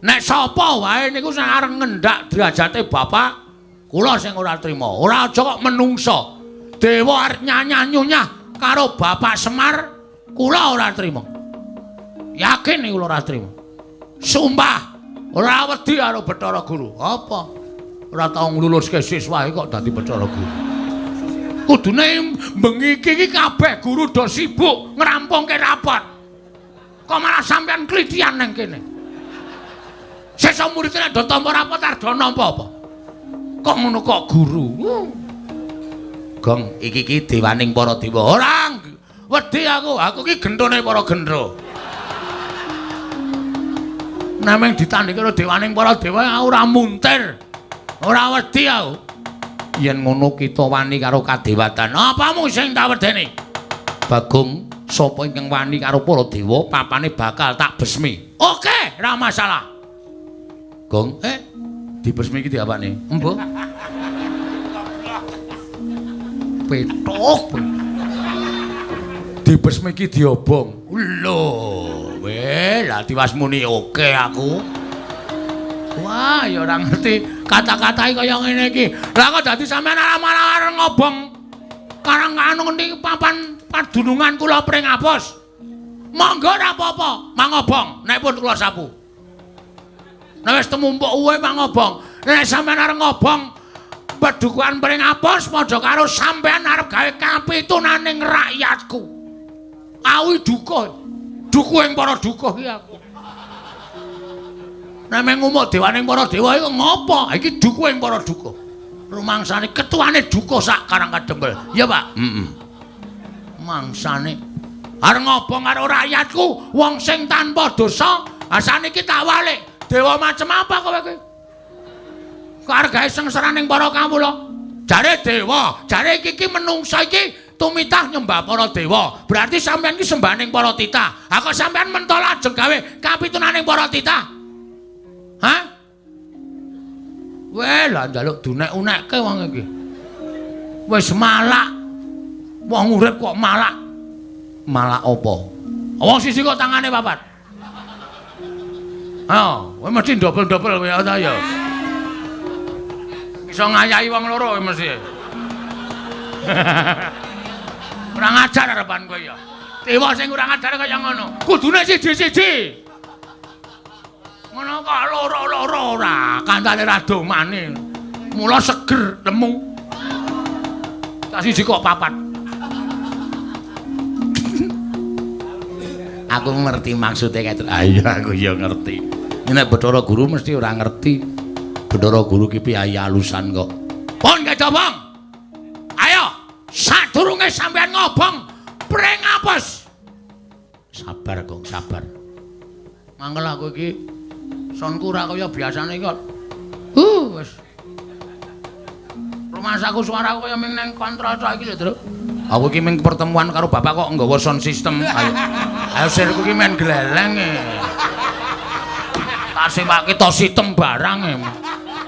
Nek sapa wae niku sing arep ngendak derajate bapak, kula sing ora trima. Ora aja kok menungsa. Dewa arep nyanyah-nyunyah karo Bapak Semar, kula ora trima. Yakin niku kula ora trima. Sumpah, ora wedi karo Bathara Guru. Apa? Ora tau ngluluske siswahe kok dadi Bathara Guru. Kudune bengi iki kabeh guru do sibuk ngrampungke rapot. Kok malah sampean klithian nang kene. Sesa murid nek do tampa rapot arep do nampa apa? Kok ngono kok guru? Gong, iki iki dewaning para dewa. Ora wedi aku, aku iki genthone para gendro. Nameng ditandhingi karo dewaning para dewa aku ora muntir. Ora wedi aku. Yen ngono kita wani karo kadewatan. Apamu sing tak wedeni? Bagong, sapa ingkang wani karo para dewa, papane bakal tak besmi. Oke, ora masalah. Gong, dibesmi iki diapane? Embuh. Petuk. Dibesmi iki diobong. Lho, weh, lah tiwas muni oke aku. Wah, ya ora ngerti kata-katae kaya ngene iki. Lah kok dadi sampean malah ngobong karang anu ngendi papan padunungan kula Pringapus. Monggo ora apa-apa, mangobong nek pun kula sapu. Nek wis temumpuk uwe mangobong. Nek sampean arep ngobong pedukuhan Pringapus padha karo sampean arep gawe kapitunaning rakyatku. Awi duka. Dukuh ing para dukuh iki aku. Nek meng ngumuk dewaning para dewa iku ngopo? Iki dukuh ing para dukuh. Rumangsane ketuane dukuh sak Karang Kadempel. Ya, Pak? Heeh. Mangsane arep ngobong karo rakyatku, wong sing tanpa dosa, saniki tak walik. Dewa macem apa kowe iki? Kok arep gawe sengsaraning para kawula? Jare dewa, jare iki iki menungsa iki tumitah nyembah para dewa. Berarti sampean iki sembahaning para titah. Ha kok sampean mentol ajeng gawe kapitunaning para titah? Hah? Weh, lah njaluk dunek-unekke wong iki. Wis malak. Wong urip kok malak. Malak apa? Wong siji kok tangane papat. Oh, kowe mesti dobel-dobel kowe ta ya. Iso ngayahi wong loro kowe mesti. Kurang ajar arepan kowe ya. Dewa sing kurang ajar kaya ngono. Kudune siji-siji. Ngono kok loro-loro ora, kancane ra domane. Mula seger lemu. Cah siji kok papat. Aku ngerti maksude kae. Ayo aku ya ngerti. Nek Bathara Guru mesti ora ngerti. Bathara Guru ki piyayi alusan kok. Pun kecobong. Ayo, sadurunge sampean ngobong pring apes. Sabar, Gong, sabar. Mangkel aku iki sonku ora kaya biasane kok. Wis. Rumasaku suaraku kaya ming nang kontrol tok iki lho, Truk. Aku iki ming pertemuan karo bapak kok nggawa sound system. Ayo. Ayo sirku iki men gleleng e. Tak sewake to sitem barang e.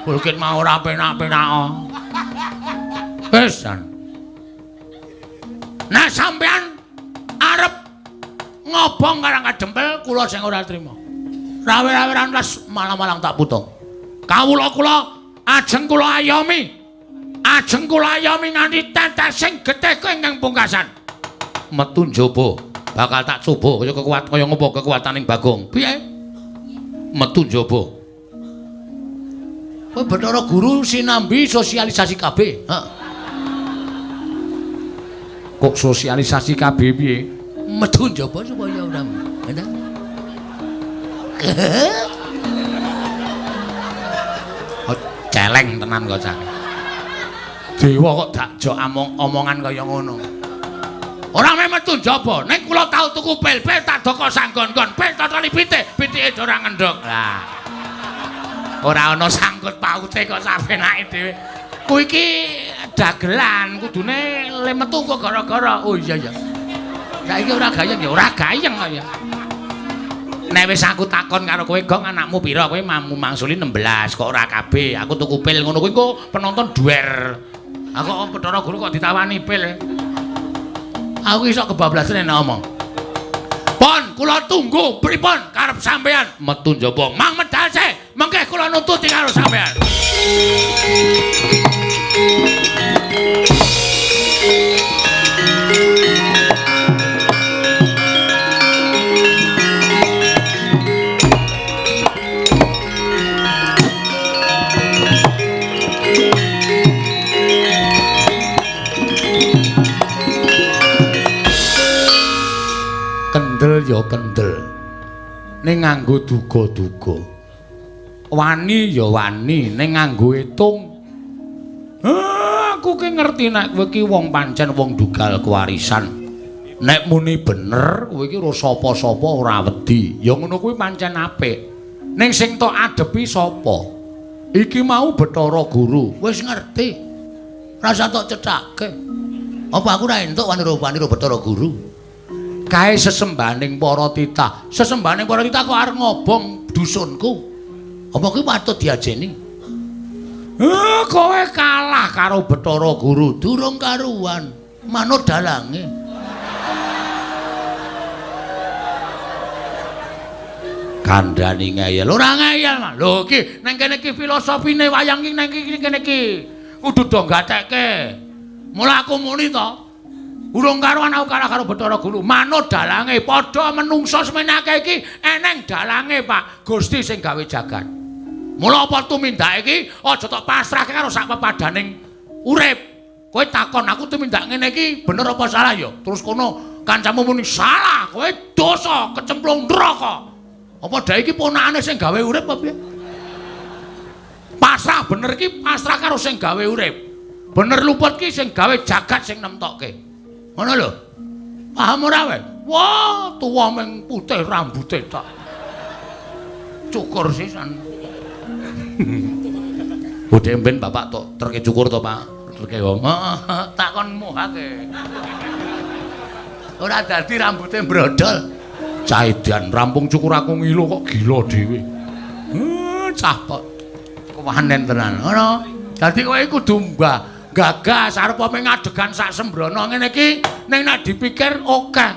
Bukit mau ora penak-penak. Wis. Nah sampean arep ngobong karang kadempel kula sing ora trima. Rawe-raweran les malang-malang tak putung. Kawula kula ajeng kula ayomi. Ajeng kula ayomi nganti tetesing getih ingkang pungkasan. Metu njaba bakal tak coba kaya kekuat kaya ngopo kekuataning Bagong. Piye? Metu njaba. Kowe Bathara Guru sinambi sosialisasi KB. Heeh. Kok sosialisasi KB piye? Metu njaba supaya ora. Oh, celeng tenan kok cah. Dewa kok dakjok omongan kaya ngono. Ora meh metu njaba, ning kula tau tuku pil-pil tak doko sanggon-gon, pil totoli pitik, pitike ora ngendhog. Lah. Ora ana sangkut paute kok sapenake dhewe. Kuwi iki dagelan, kudune le metu kok gara-gara. Oh iya ya. Saiki ora gayeng ya, ora gayeng kok ya. Nek wis aku takon karo kowe, Gong, anakmu pira? Kowe mamu mangsuli 16 kok ora kabeh. Aku tuku pil ngono kuwi engko penonton duwer. Aku kok Bathara Guru kok ditawani pil. Aku iso kebablasan nek ngomong. Pon, kula tunggu pripun karep sampean metu njaba. Mang medal se, mengke kula nututi karo sampean. Kendel ya kendel, ning nganggo duga-duga. Wani ya wani, ning nganggo etung. Aku ki ngerti nek kowe ki wong pancen wong dugal kewarisan. Nek muni bener, kowe ki ora sapa-sapa ora wedi. Ya ngono kuwi pancen apik. Ning sing tok adepi sapa? Iki mau Bathara Guru. Wis ngerti. Rasa tok cethake. Apa aku ora entuk wani-wani Bathara Guru? Kae sesembahaning para titah. Sesembahaning para titah kok arep ngobong dusunku. Apa kuwi patut diajeni? Kowe kalah karo Bathara Guru, durung karuan. Manut dalange. Kandhani ngeyel. Ora ngeyel, Mas. Lho iki nang kene iki filosofine wayang iki nang kene iki. Kudu do gatekke. Mula aku muni to. Urung karuan aku kalah karo Bathara Guru. Manut dalange, padha menungsa semenake iki eneng dalange, Pak. Gusti sing gawe jagat. Mula apa tumindak iki aja tok pasrahke karo sak pepadaning urip. Kowe takon aku tumindak ngene iki bener apa salah ya? Terus kono kancamu muni salah, kowe dosa kecemplung neraka. Apa dae iki ponakane sing gawe urip apa piye? Pasrah bener iki pasrah karo sing gawe urip. Bener luput ki sing gawe jagat sing nemtokke. Ngono lho. Paham ora kowe? Wah, tuwa ming putih rambute tok. Cukur sisan. Bodhe mben bapak tok terke cukur to, Pak? Terke wong. Heeh, tak kon muhake. Ora dadi rambute brodol. Cah edan rampung cukur aku ngilo kok gila dhewe. Cah kok kewanen tenan. Ngono. Dadi kowe kudu mbah gagas arep mung ngadegan sak sembrono ngene iki ning nek dipikir akeh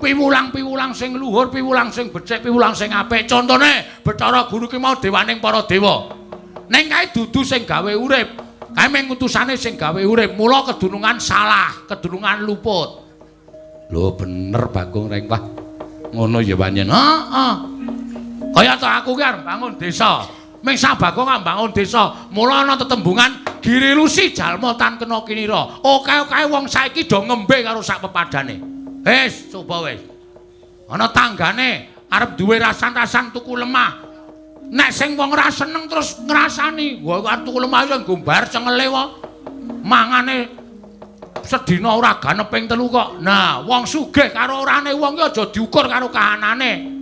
piwulang-piwulang sing luhur, piwulang sing becik, piwulang sing apik. Contone Bathara Guru ki mau dewaning para dewa. Ning kae dudu sing gawe urip. Kae mung utusane sing gawe urip. Mula kedunungan salah, kedunungan luput. Lho bener Bagong Rengkah. Ngono ya pancen. Heeh. Kaya to aku ki arep bangun desa. Ming Bagong bangun desa. Mula ana tetembungan girilusi jalma tan kena kinira. Oke-oke wong saiki do ngembe karo sak pepadane. Wis, coba wis. Ana tanggane arep duwe rasan-rasan tuku lemah. Nek sing wong ora seneng terus ngrasani, wah arep tuku lemah ya nggo bayar cengele wae. Mangane sedina ora ganep ping 3 kok. Nah, wong sugih karo orane wong ki aja diukur karo kahanane.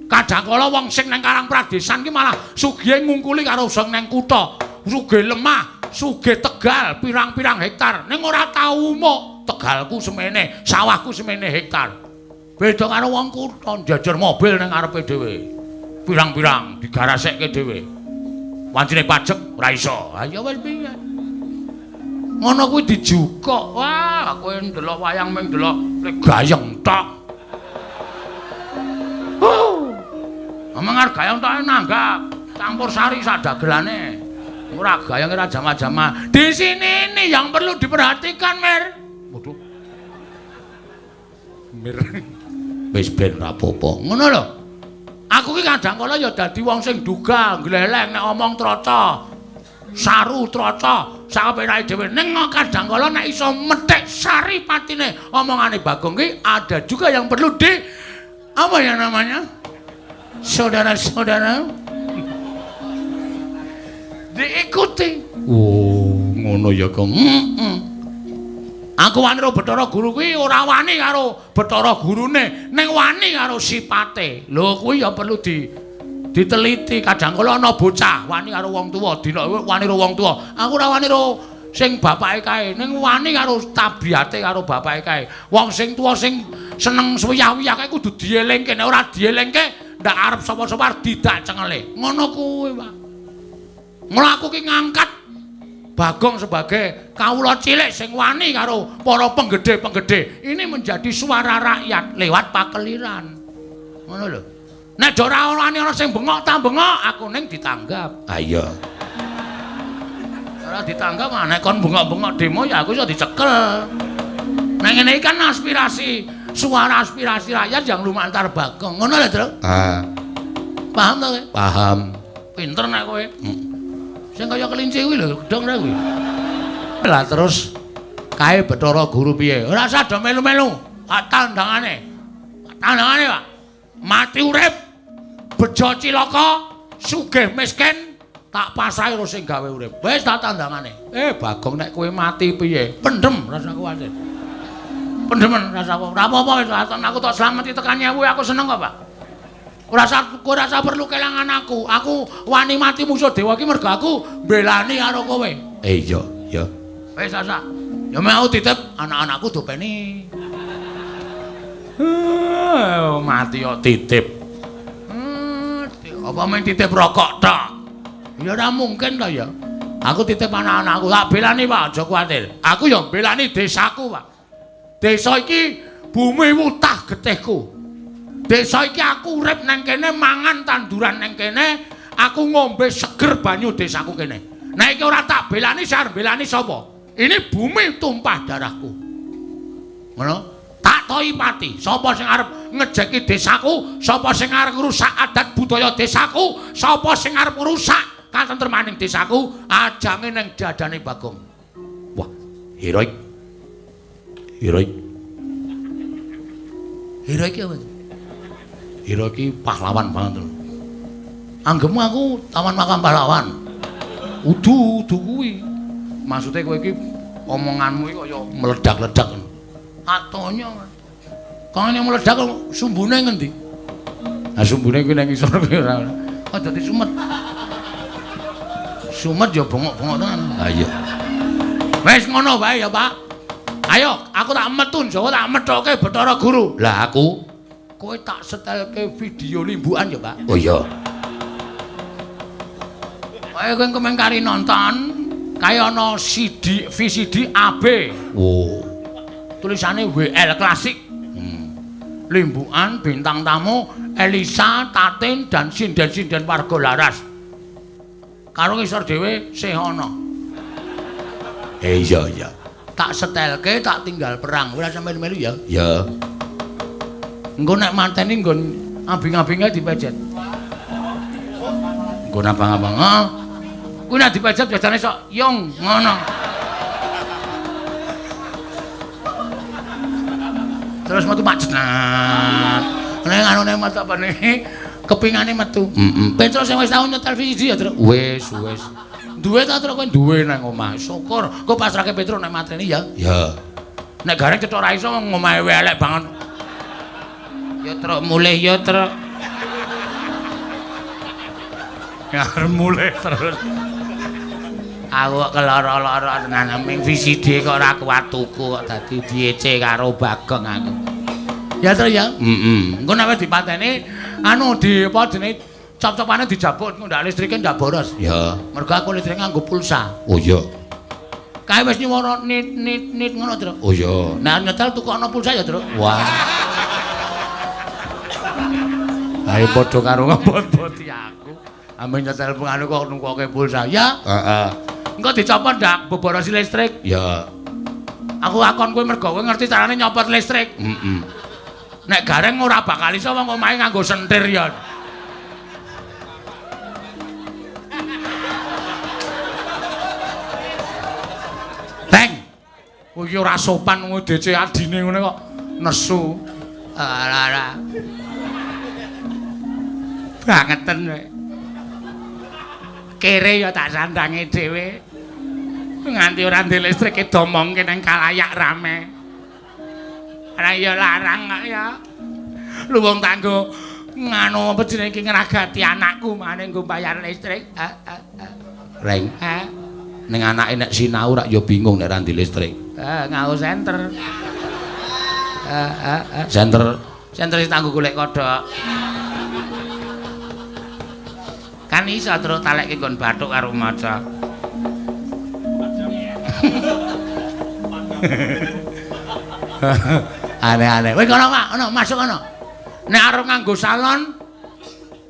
Kadangkala wong sing nang Karang Pradesan ki malah sugihe ngungkuli karo sing nang kutha. Sugih lemah, sugih tegal pirang-pirang hektar. Ning ora tau umuk, tegalku semene, sawahku semene hektar. Beda karo wong kutha njajar mobil nang ngarepe dhewe. Pirang-pirang digarasekke dhewe. Wancine pajek ora iso. Ha ya wis piye. Ngono kuwi dijukuk. Wah, kowe ndelok wayang ming ndelok gayeng tok. Omong arep gayeng tok nanggap campur sari sak dagelane. Ora gayeng ora jama-jama. Di sini ini yang perlu diperhatikan, Mir. Waduh. Mir. Wis ben ra apa-apa. Ngono lho. Aku ki kadang kala ya dadi wong sing duga, gleleng nek omong troco. Saru troco sakapenake dhewe. Ning kadang kala nek iso methik sari patine omongane Bagong ki ada juga yang perlu di apa ya namanya? Saudara-saudara diikuti. Oh, ngono ya, Kang. Heeh. Aku wani karo Bathara Guru kuwi ora wani karo Bathara Gurune, ning wani karo sipate. Lho kuwi ya perlu diteliti. Kadang kala ana bocah wani karo wong tuwa, dina wani karo wong tuwa. Aku ora wani karo sing bapake kae, ning wani karo tabiate karo bapake kae. Wong sing tuwa sing seneng suwiyah-wiyah kae kudu dielingke, nek ora dielingke ndak arep sapa-sapa arep didak cengele. Ngono kuwi, Pak. Mula aku ki ngangkat Bagong sebagai kawula cilik sing wani karo para penggede-penggede. Ini menjadi suara rakyat lewat pakeliran. Ngono lho. Nek ora wani ana sing bengok ta bengok, aku ning ditanggap. Ha iya. Ora ditanggap, nek kon bengok-bengok demo ya aku iso dicekel. Nek ngene iki kan aspirasi, suara aspirasi rakyat yang lumantar Bagong. Ngono lho, Tru. Ah. Paham to kowe? Paham. Pinter nek kowe. Sing kaya kelinci kuwi lho, gedhong ra kuwi. Lah terus kae Bathara Guru piye? Ora usah do melu-melu. Tak tandangane. Tandangane, Pak. Mati urip, bejo cilaka, sugih miskin, tak pasrahi karo sing gawe urip. Wis tak tandangane. Bagong nek kowe mati piye? Pendem rasa kuwatir. Pendemen rasa apa? Ora apa-apa wis aku tok slameti tekan nyewu aku seneng kok, Pak. Ora usah perlu kelangan aku. Aku wani mati musuh dewa iki mergo aku mbelani karo kowe. Iya, iya. Wis asa. Ya mek aku titip anak-anakku dopeni. Mati kok titip. Apa mung titip rokok tok? Ya ora mungkin to ya. Aku titip anak-anakku, tak belani Pak, aja kuwatir. Aku ya mbelani desaku, Pak. Desa iki bumi wutah getihku. Desa iki aku urip nang kene, mangan tanduran nang kene, aku ngombe seger banyu desaku kene. Nek iki ora tak belani, sing arep belani sapa? Ini bumi tumpah darahku. Ngono? Tak toi pati. Sapa sing arep ngejeki desaku, sapa sing arep ngrusak adat budaya desaku, sapa sing arep ngrusak katentremaning desaku, ajange ning dadane Bagong. Wah, heroik. Heroik. Heroik apa? Hero iki pahlawan banget lho. Anggemu aku taman makam pahlawan. Udu, udu kuwi. Maksude kowe iki omonganmu iki kaya meledak-ledak. Atonya. Kok ngene meledak sumbune ngendi? Nah sumbune kuwi nang ngisor kuwi ora. Kok dadi sumet. Sumet ya bengok-bengok tenan. Ha iya. Wis ngono wae ya, Pak. Ayo, aku tak metu Jawa tak methoke Bathara Guru. Lah aku kowe tak setelke video limbukan ya, Pak. Oh iya. Kowe kowe kemeng kari nonton kaya ana CD VCD AB. Wow. Tulisane WL Klasik. Limbukan bintang tamu Elisa, Tatin dan sinden-sinden warga Laras. Karo ngisor dhewe sih ana. Iya iya. Tak setelke tak tinggal perang. Ora sampe melu ya. Ya. Engko nek mateni nggon abing-abinge dipejet. Nggon abang-abang. Heeh. Kuwi nek dipajak biasane sok yung ngono. Terus metu Pak Jenat. Nek anune metu apa nih? Kepingane metu. Heeh. Petro sing wis tau nyetel VCD ya, Truk. Wis, wis. Duwe ta Truk kowe duwe nang omah. Syukur. Engko pasrahke Petro nek mateni ya. Ya. Nek gareng cethok ra iso omahe elek banget. Ya Truk mulih ya Truk. Ya mulih terus. Aku kok keloro-loro tenan ming VCD kok ora kuat tuku kok dadi diece karo Bagong aku. Ya Truk ya. Heeh. Engko nek wis dipateni anu di apa jenenge cop-copane dijabut engko ndak listrike ndak boros. Ya. Mergo aku listrike nganggo pulsa. Oh iya. Kae wis nyuwara nit nit nit ngono, Truk. Oh iya. Nek nyetel tukokno pulsa ya, Truk. Wah. Ayo padha karo ngebot-boti aku. Ambe nyetel anu kok nungkoke pulsa. Ya. Heeh. Engko dicopot ndak boborosi listrik. Ya. Aku akon kowe mergo kowe ngerti carane nyopot listrik. Heeh. Nek gareng ora bakal iso wong omahe nganggo sentir ya. Teng. Kowe iki ora sopan kowe DC adine ngene kok nesu. Ora ora. Bangeten kowe. Kere ya tak sandange dhewe. Nganti ora ndek listrik domongke nang kalayak rame. Ora ya larang kok ya. Lu wong tanggo nganu apa jenenge iki ngragati anakku mane nggo bayar listrik. Reng. Ning anake nek sinau rak ya bingung nek ra ndek listrik. Nganggo senter. Senter senter sing tanggo golek kodhok. Kan iso terus talekke nggon bathuk karo maca. Aneh-aneh. Wis kono, Pak, ono masuk kono. Nek arep nganggo salon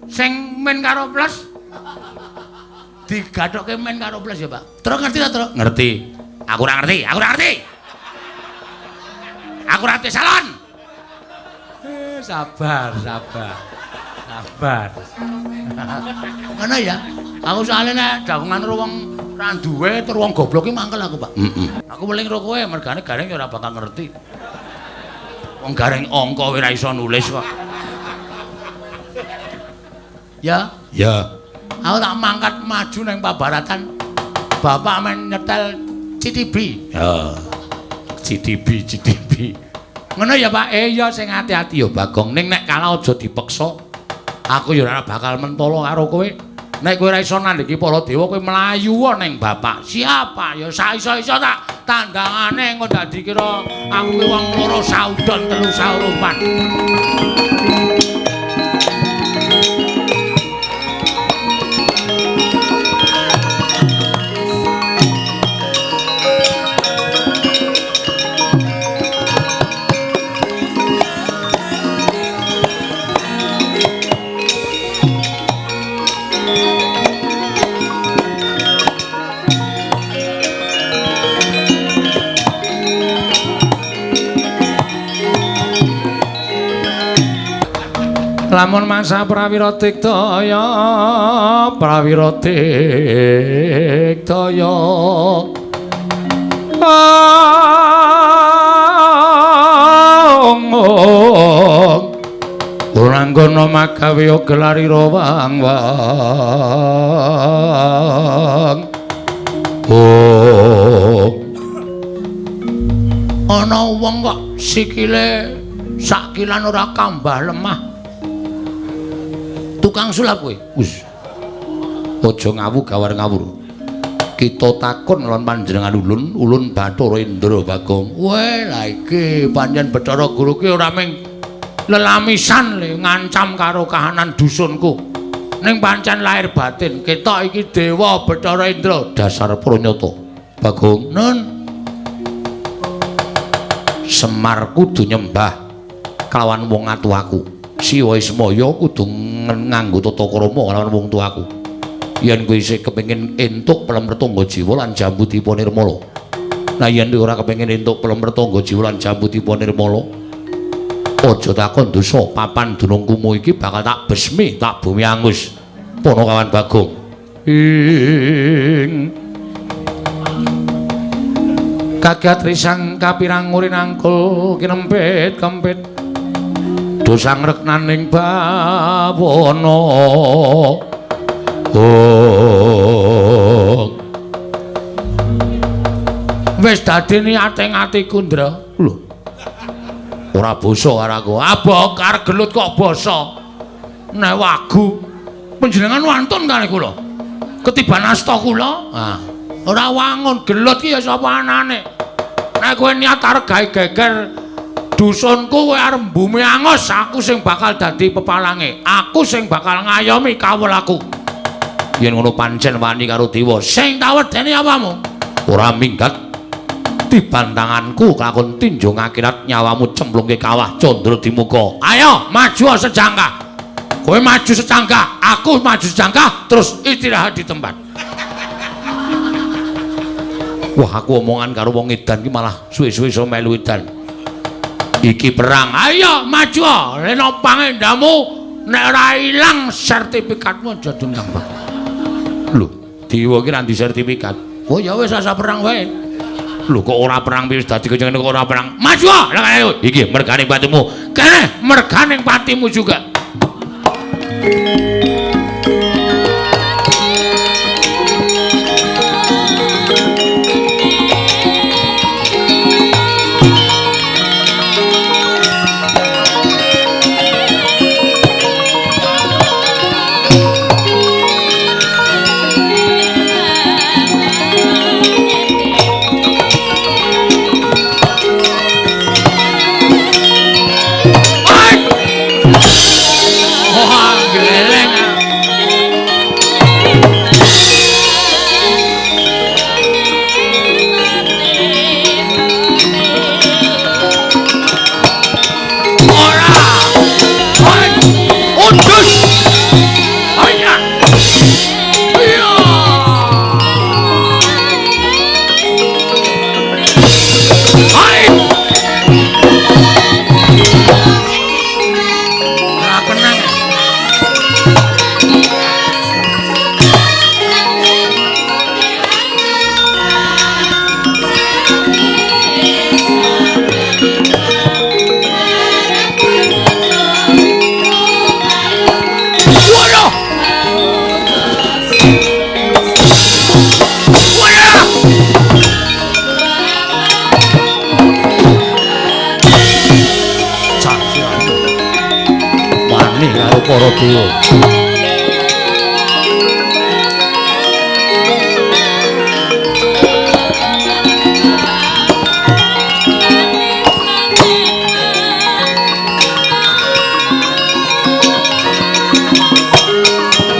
sing min karo plus digathokke min karo plus ya, Pak. Truk ngerti ta, Truk? Ngerti. Aku ora ngerti, aku ora ngerti. Aku ora ngerti salon. Sabar, sabar. Sabar. Ngono ya. Aku soalnya nek dagongan karo wong ra duwe tur wong goblok ki mangkel aku, Pak. Heeh. Aku weling karo kowe mergane gareng ya ora bakal ngerti. Wong gareng angka ora iso nulis kok. Ya. Ya. Aku tak mangkat maju nang pabaratan. Bapak men nyetel CTB. Ya. CTB, CTB. Ngono ya, Pak. Ya sing ati-ati ya Bagong. Ning nek kalah aja dipeksa. Aku ya ora bakal mentolo karo kowe. Nek kowe ora iso nandhiki para dewa kowe mlayu ning bapak. Siapa? Ya saiso-iso tak tandangane engko ndak dikira aku kuwi wong loro saudon telu saurupan. Lamun masa prawira diktaya, prawira diktaya. Uranggana magawe gelarira wang wang. Oh. Ana wong kok sikile sakilan ora kambah lemah. Tukang sulap kowe. Wis. Aja ngawu gawar ngawur. Kita takon lan panjenengan ulun, ulun Bathara Indra Bagong. Weh, lha iki pancen Bathara Guru ki ora ming lelamisan le ngancam karo kahanan dusunku. Ning pancen lahir batin ketok iki dewa Bathara Indra dasar pranyata. Bagong, nun. Semar kudu nyembah kelawan wong atuwaku. Siwa Ismaya kudu nganggo tata krama kelawan wong tuaku. Yen kowe isih kepengin entuk pelem retangga jiwa lan jambu dipa nirmala. Nah yen kowe ora kepengin entuk pelem retangga jiwa lan jambu dipa nirmala, aja takon dosa papan dunung kumu iki bakal tak besmi, tak bumi angus. Ponokawan Bagong. Ing kagat risang kapirang ngurinangkul kinempit kempit dosang reknaning bawana. Oh. Wis dadi niate atiku, Ndra. Lho. Ora basa karo aku. Abok arep gelut kok basa. Nek wagu panjenengan wantun kali kula. Ketiban asta kula. Ah. Ora wangun gelut ki ya sapa anane. Nek kowe niat arep gawe geger dusunku, kowe arep mbumi angos, aku sing bakal dadi pepalange. Aku sing bakal ngayomi kawulaku. Yen ngono pancen wani karo dewa. Sing tak wedeni apamu? Ora minggat dibantanganku kakon tinjung akhirat nyawamu cemplungke kawah Candra Dimuka. Ayo maju sejangkah. Kowe maju sejangkah, aku maju sejangkah, terus istirahat di tempat. Wah, aku omongan karo wong edan ki malah suwe-suwe iso melu edan. Iki perang. Ayo maju, leno pangendamu nek ora ilang sertifikatmu aja dendam. Lho, dewa ki ra ndi sertifikat. Oh ya wis asa perang wae. Lho kok ora perang wis dadi kene kok ora perang. Maju. Lah ayo. Iki merganing patimu. Kene merganing patimu juga. Para dewa.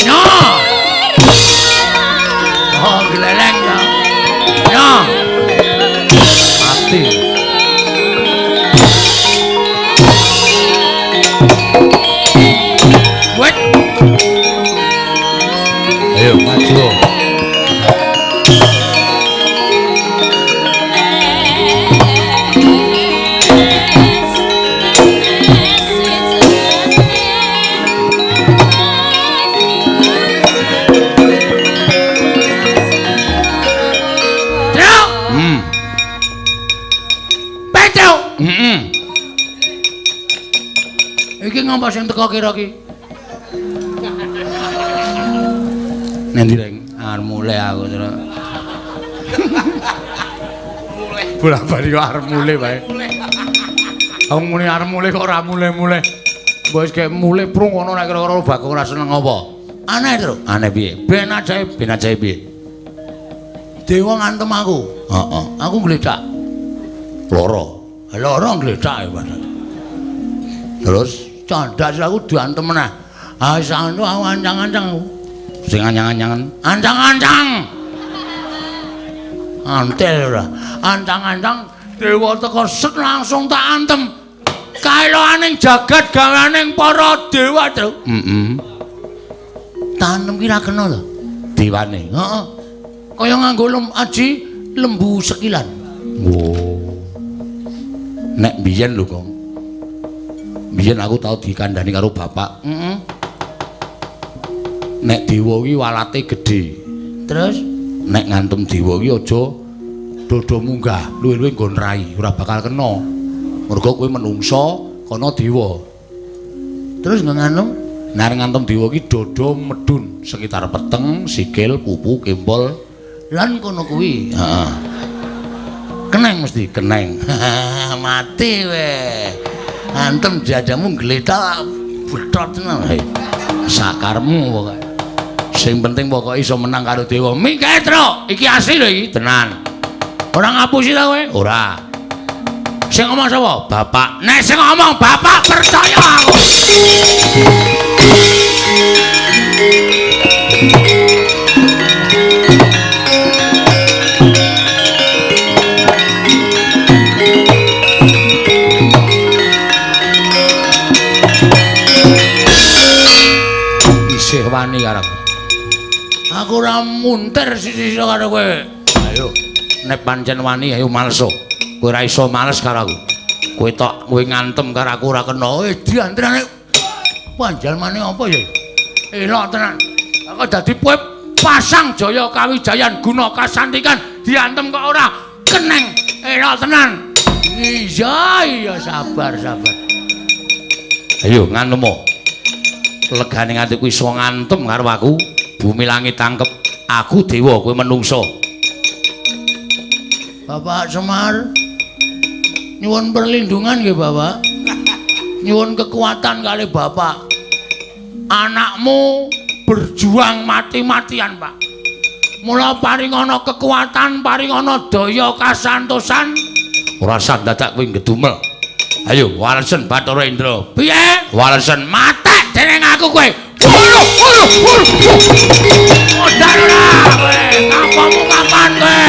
Nyo. Oh, gleleng ya. Nyo. Mati. Ayo maju. Petro. Iki ngompo sing teko kira ki? Nanti reng arep mulih aku terus. Mulih. Bola-bali kok arep mulih wae. Aku muni arep mulih kok ora mulih-mulih. Mbok wis kek mulih prung ngono nek kira-kira Bagong ora seneng apa. Aneh, Tru. Aneh piye? Ben ajaib, ben ajaib piye? Dewa ngantem aku. Heeh. Aku gledak. Loro. Loro gledak ya, Terus candak aku diantem meneh. Ah wis anu aku ancang-ancang aku. Sing ancang-ancangan. Ancang-ancang. Antel ora. Ancang-ancang dewa teko set langsung tak antem. Kaeloaning jagat gaweaning para dewa, Tru. Heeh. Tanem ki ra kena to. Dewane. Heeh. Kaya nganggo aji lembu sekilan. Oh. Nek biyen lho, Kong. Biyen aku tau dikandhani karo bapak. Heeh. Nek dewa iki walate gedhe. Terus nek ngantem dewa iki aja dodo munggah, luwih-luwih nggon rai, ora bakal kena. Mergo kowe menungsa, kono dewa. Terus ngantem, nek ngantem dewa iki dodo medun sekitar peteng, sikil, pupu, kempol, lan kono kuwi. Heeh. Keneng mesti, keneng. Mati we. Antem dadamu gletak betot tenan. Sakarmu pokoke. Sing penting pokoke iso menang karo dewa. Minggat, Tru. Iki asli lho iki, tenan. Ora ngapusi ta kowe? Ora. Sing ngomong sapa? Bapak. Nek sing ngomong bapak percaya aku. Isih wani karo aku. Aku ora muntir sisi-sisi karo kowe. Ayo, nek pancen wani ayo males. Kowe ora iso males karo aku. Kowe tok kowe ngantem karo aku ora kena. Diantrane panjalmane apa ya? Elok tenan. Aku dadi kowe pasang jaya kawijayan guna kasantikan diantem kok ora keneng. Elok tenan. Iya, iya sabar, sabar. Ayo ngantemo. Legane atiku iso ngantem karo aku. Bumi langit tangkep. Aku dewa, kowe menungso. Bapak Semar, nyuwun perlindungan nggih Bapak. Nyuwun kekuatan kali Bapak. Anakmu berjuang mati-matian, Pak. Mula paringana kekuatan, paringana daya kasantosan. Ora usah dadak kowe ngedumel. Ayo walesen Bathara Indra. Piye? Walesen matek dening aku kowe. Waduh, waduh, waduh. Modar ora kowe. Kapamu kapan kowe?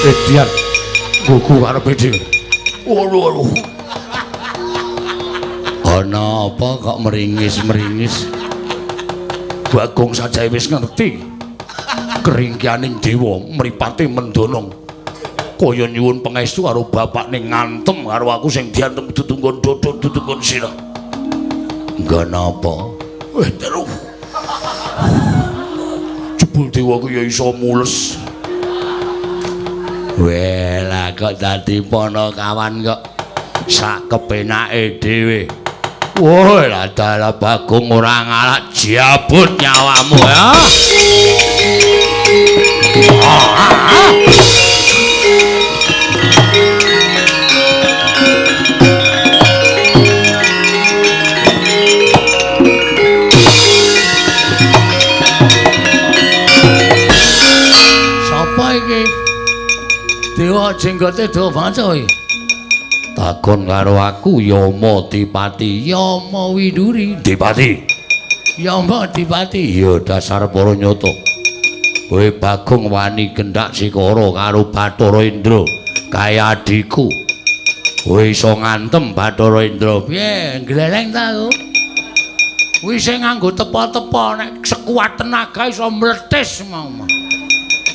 Edian gugu karepe dhewe. Waduh, waduh. Ana apa kok meringis-meringis? Bagong sajae wis ngerti. Keringkianing dewa mripate mendonong. Kaya nyuwun pangestu karo bapakne ngantem karo aku sing diantem ditunggon dodon ditunggon sirah. Engga napa? Terus. Jebul dewa ku ya iso mules. Weh, lah kok dadi panakawan kok sak kepenake dhewe. Wah, lah dalah Bagong ora ngalak jabut nyawamu ya. Sapa iki? Dewa jenggote dawa banget iki. Takon karo aku Yama Dipati, Yama Widuri. Dipati. Yama Dipati. Ya dasar para nyata. Kowe Bagong wani gendak sikara karo Bathara Indra kaya adhiku. Kowe iso ngantem Bathara Indra. Piye, gleleng ta aku? Kuwi sing nganggo tepa-tepa nek sekuat tenaga iso mletis mau.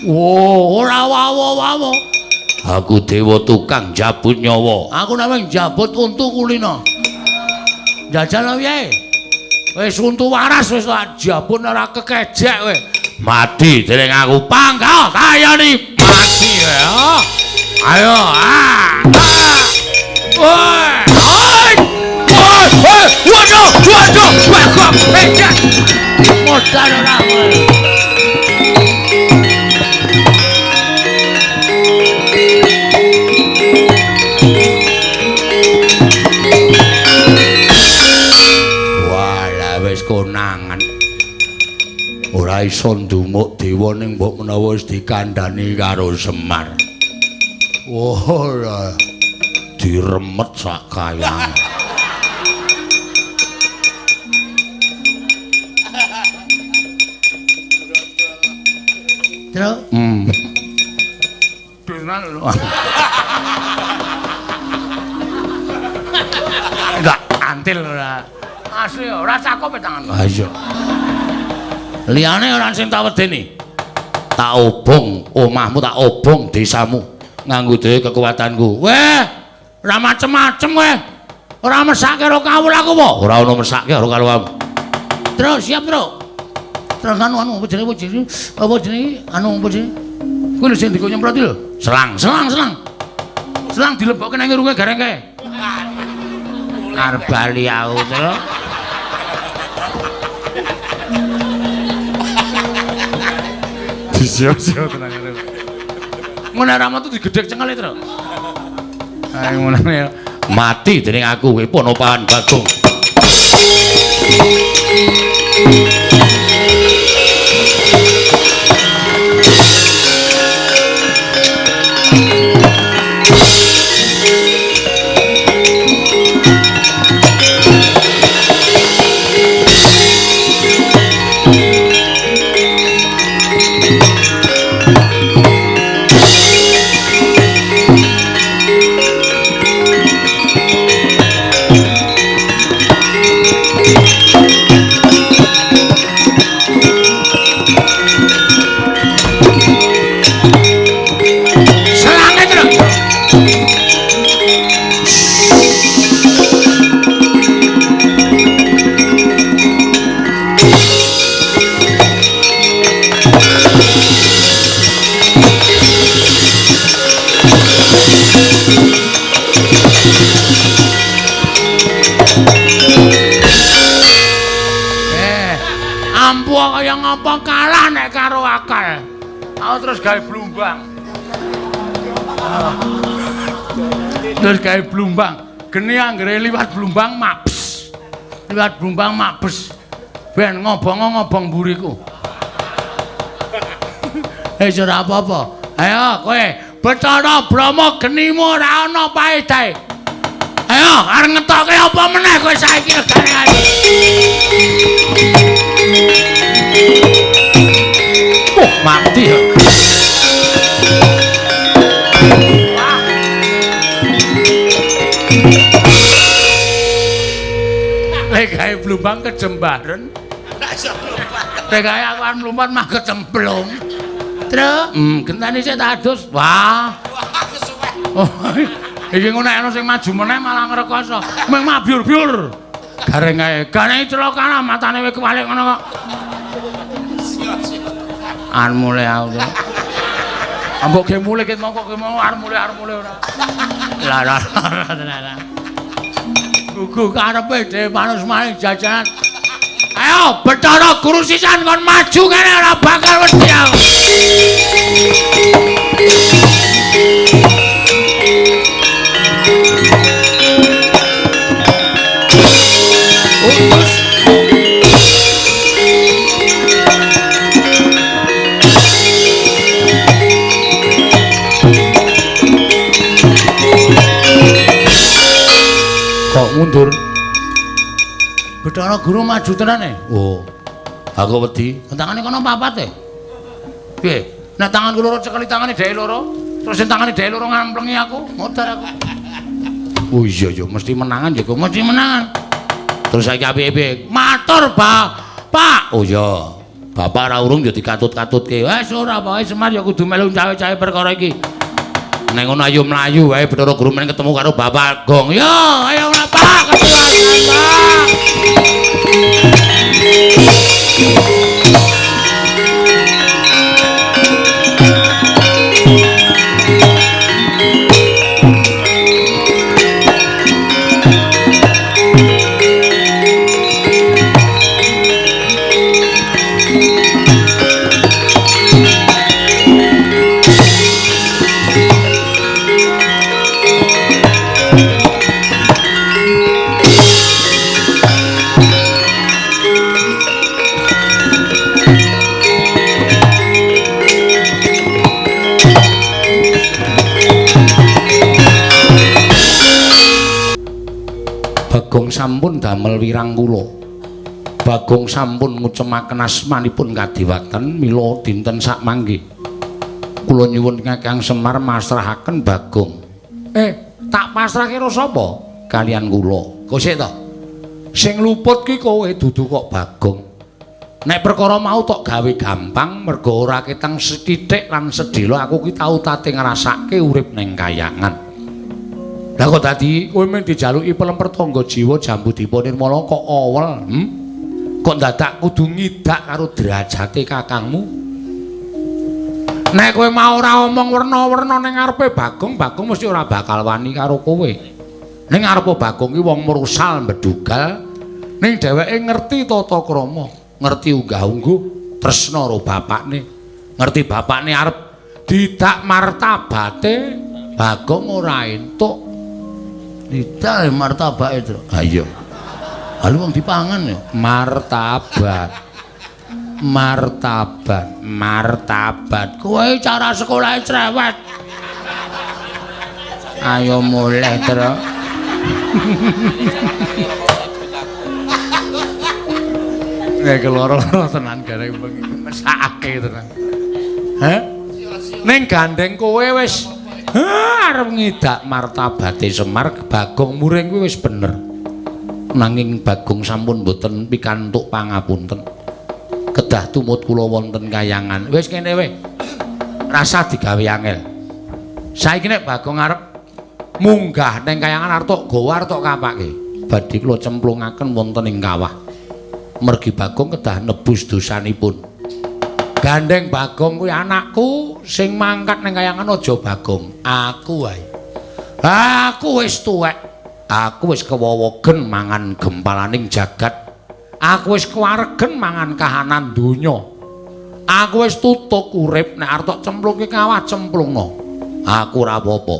Wo, ora wawa-wawa. Aku dewa tukang jabut nyawa. Aku namung jabut untu kulina. Jajal piye? Wis untu waras wis tak jabut ora kekejek kowe. Mati dening aku pangkal kayani mati kowe. Ayo. Ah. Woi. Oi. Woi, waduh, waduh, Bagong becak. Modal ora kowe. Konangan ora iso ndumuk dewa ning mbok menawa wis dikandhani karo Semar. Wah, diremet sak kayang. Terus? Enggak antil ora. Asli ora cakep tangan. Ha iya. Liyane ora sing tak wedeni. Tak obong omahmu, tak obong desamu nganggo dhewe kekuatanku. Weh, ora macem-macem kowe. Ora mesake karo kawula aku apa? Ora ono mesake karo kawulamu. Terus siap, Tru. Terus anu apa jenenge? Apa jenenge? Anu apa jenenge? Kuwi lho sing dikon nyemprot iki lho. Selang, selang, selang. Selang dilebokke nang irunge gareng kae. Arep bali aku, Tru. Disiap-siap tenang ngene. Ngono ra metu digedhek cengele, Tru. Ayo ngono ya. Mati dening aku kowe Ponopahan Bagong. Ampuh kaya ngapa kalah nek karo akal. Aku terus gawe blumbang. Terus gawe blumbang. Geni anggere liwat blumbang mabes. Liwat blumbang mabes. Ben ngobong-ngobong mburiku. Wis ora apa-apa. Ayo kowe Bathara Brahma genimu ora ana paedahe. Ayo arep ngetoke apa meneh kowe saiki regane. Oh, mati ya. Lek gawe blumbang kejembaren. Lek gawe aku arep mlumpat mah kecemplung. Tru, gentane sik tak adus. Wah. Wah, kesuwen. Oh, iki ngono nek ana sing maju meneh malah ngrekoso. Meng mabyur-byur. Gareng kae. Gareng celaka matane wis kewalik ngono kok. Arep mulih aku. Ambok ge mulih ket mau kok ge mau arep mulih ora. Lah lah lah. Gugu karepe dhewe manus maling jajanan. Ayo Bathara Guru sisan kon maju kene ora bakal wedi aku. Utus. Kok mundur? Bathara Guru maju tenan e. Oh. Aku wedi. Tangane kono papat e. Piye? Nek tanganku loro cekeli tangane dheke loro, terus sing tangane dheke loro ngamplengi aku, modar aku. Oh iya ya, mesti menangan ya, mesti menangan. Terus saiki apike-apike? Matur, Pak. Oh iya. Bapak ora urung ya dikatut-katutke. Wes ora pokoke Semar ya kudu melu cawe-cawe perkara iki. Nek ngono ayo mlayu wae Bathara Guru men ketemu karo Bapak Gong. Yo, ayo Pak, ketuasan, Pak. Bagong sampun damel wirang kula. Bagong sampun ngucemaken asmanipun kadiwatan mila dinten sakmangke. Kula nyuwun Kakang Semar masrahaken Bagong. Tak pasrahke karo sapa? Kalian kula. Kok sik to? Sing luput ki kowe dudu kok Bagong. Nek perkara mau tok gawe gampang mergo ora ketang sethithik lan sedhela aku ki tau tate ngrasake urip ning kayangan. Lah kok dadi kowe mung dijaluki pelem pertangga jiwa Jambudipa Nirmala kok awel, Kok dadak kudu ngidak karo derajate kakangmu? Nek kowe mau ora omong werna-werna ning ngarepe Bagong, Bagong mesti ora bakal wani karo kowe. Ning ngarepe Bagong ki wong mrusal mbedugal, ning dheweke ngerti tata krama, ngerti unggah-ungguh, tresna karo bapakne, ngerti bapakne arep didak martabate, Bagong ora entuk. Didak martabake, Tru. Ha iya. Halo wong dipangan ya. Martabat. Martabat, martabat. Kowe cara sekolahe cerewet. Ayo mulih, Tru. Nek loro-loro tenan gareng bengi mesakake tenan. Heh? Ning gandeng kowe wis arep ngidak martabate Semar, Bagong muring kuwi wis bener. Nanging Bagong sampun mboten pikantuk pangapunten. Kedah tumut kula wonten kayangan. Wis kene wae. Rasah digawe angel. Saiki nek Bagong arep munggah ning kayangan arep tok gawa arep tok kapake. Badhe kula cemplungaken wonten ing kawah. Mergi Bagong kedah nebus dosanipun. Gandeng Bagong kuwi anakku sing mangkat ning kayangan aja Bagong, aku wae. Aku wis tuwek. Aku wis kewowogen mangan gempalaning jagat. Aku wis kewaregen mangan kahanan donya. Aku wis tutuk urip nek arep tok cemplungke kawah cemplungno. Aku ora apa-apa.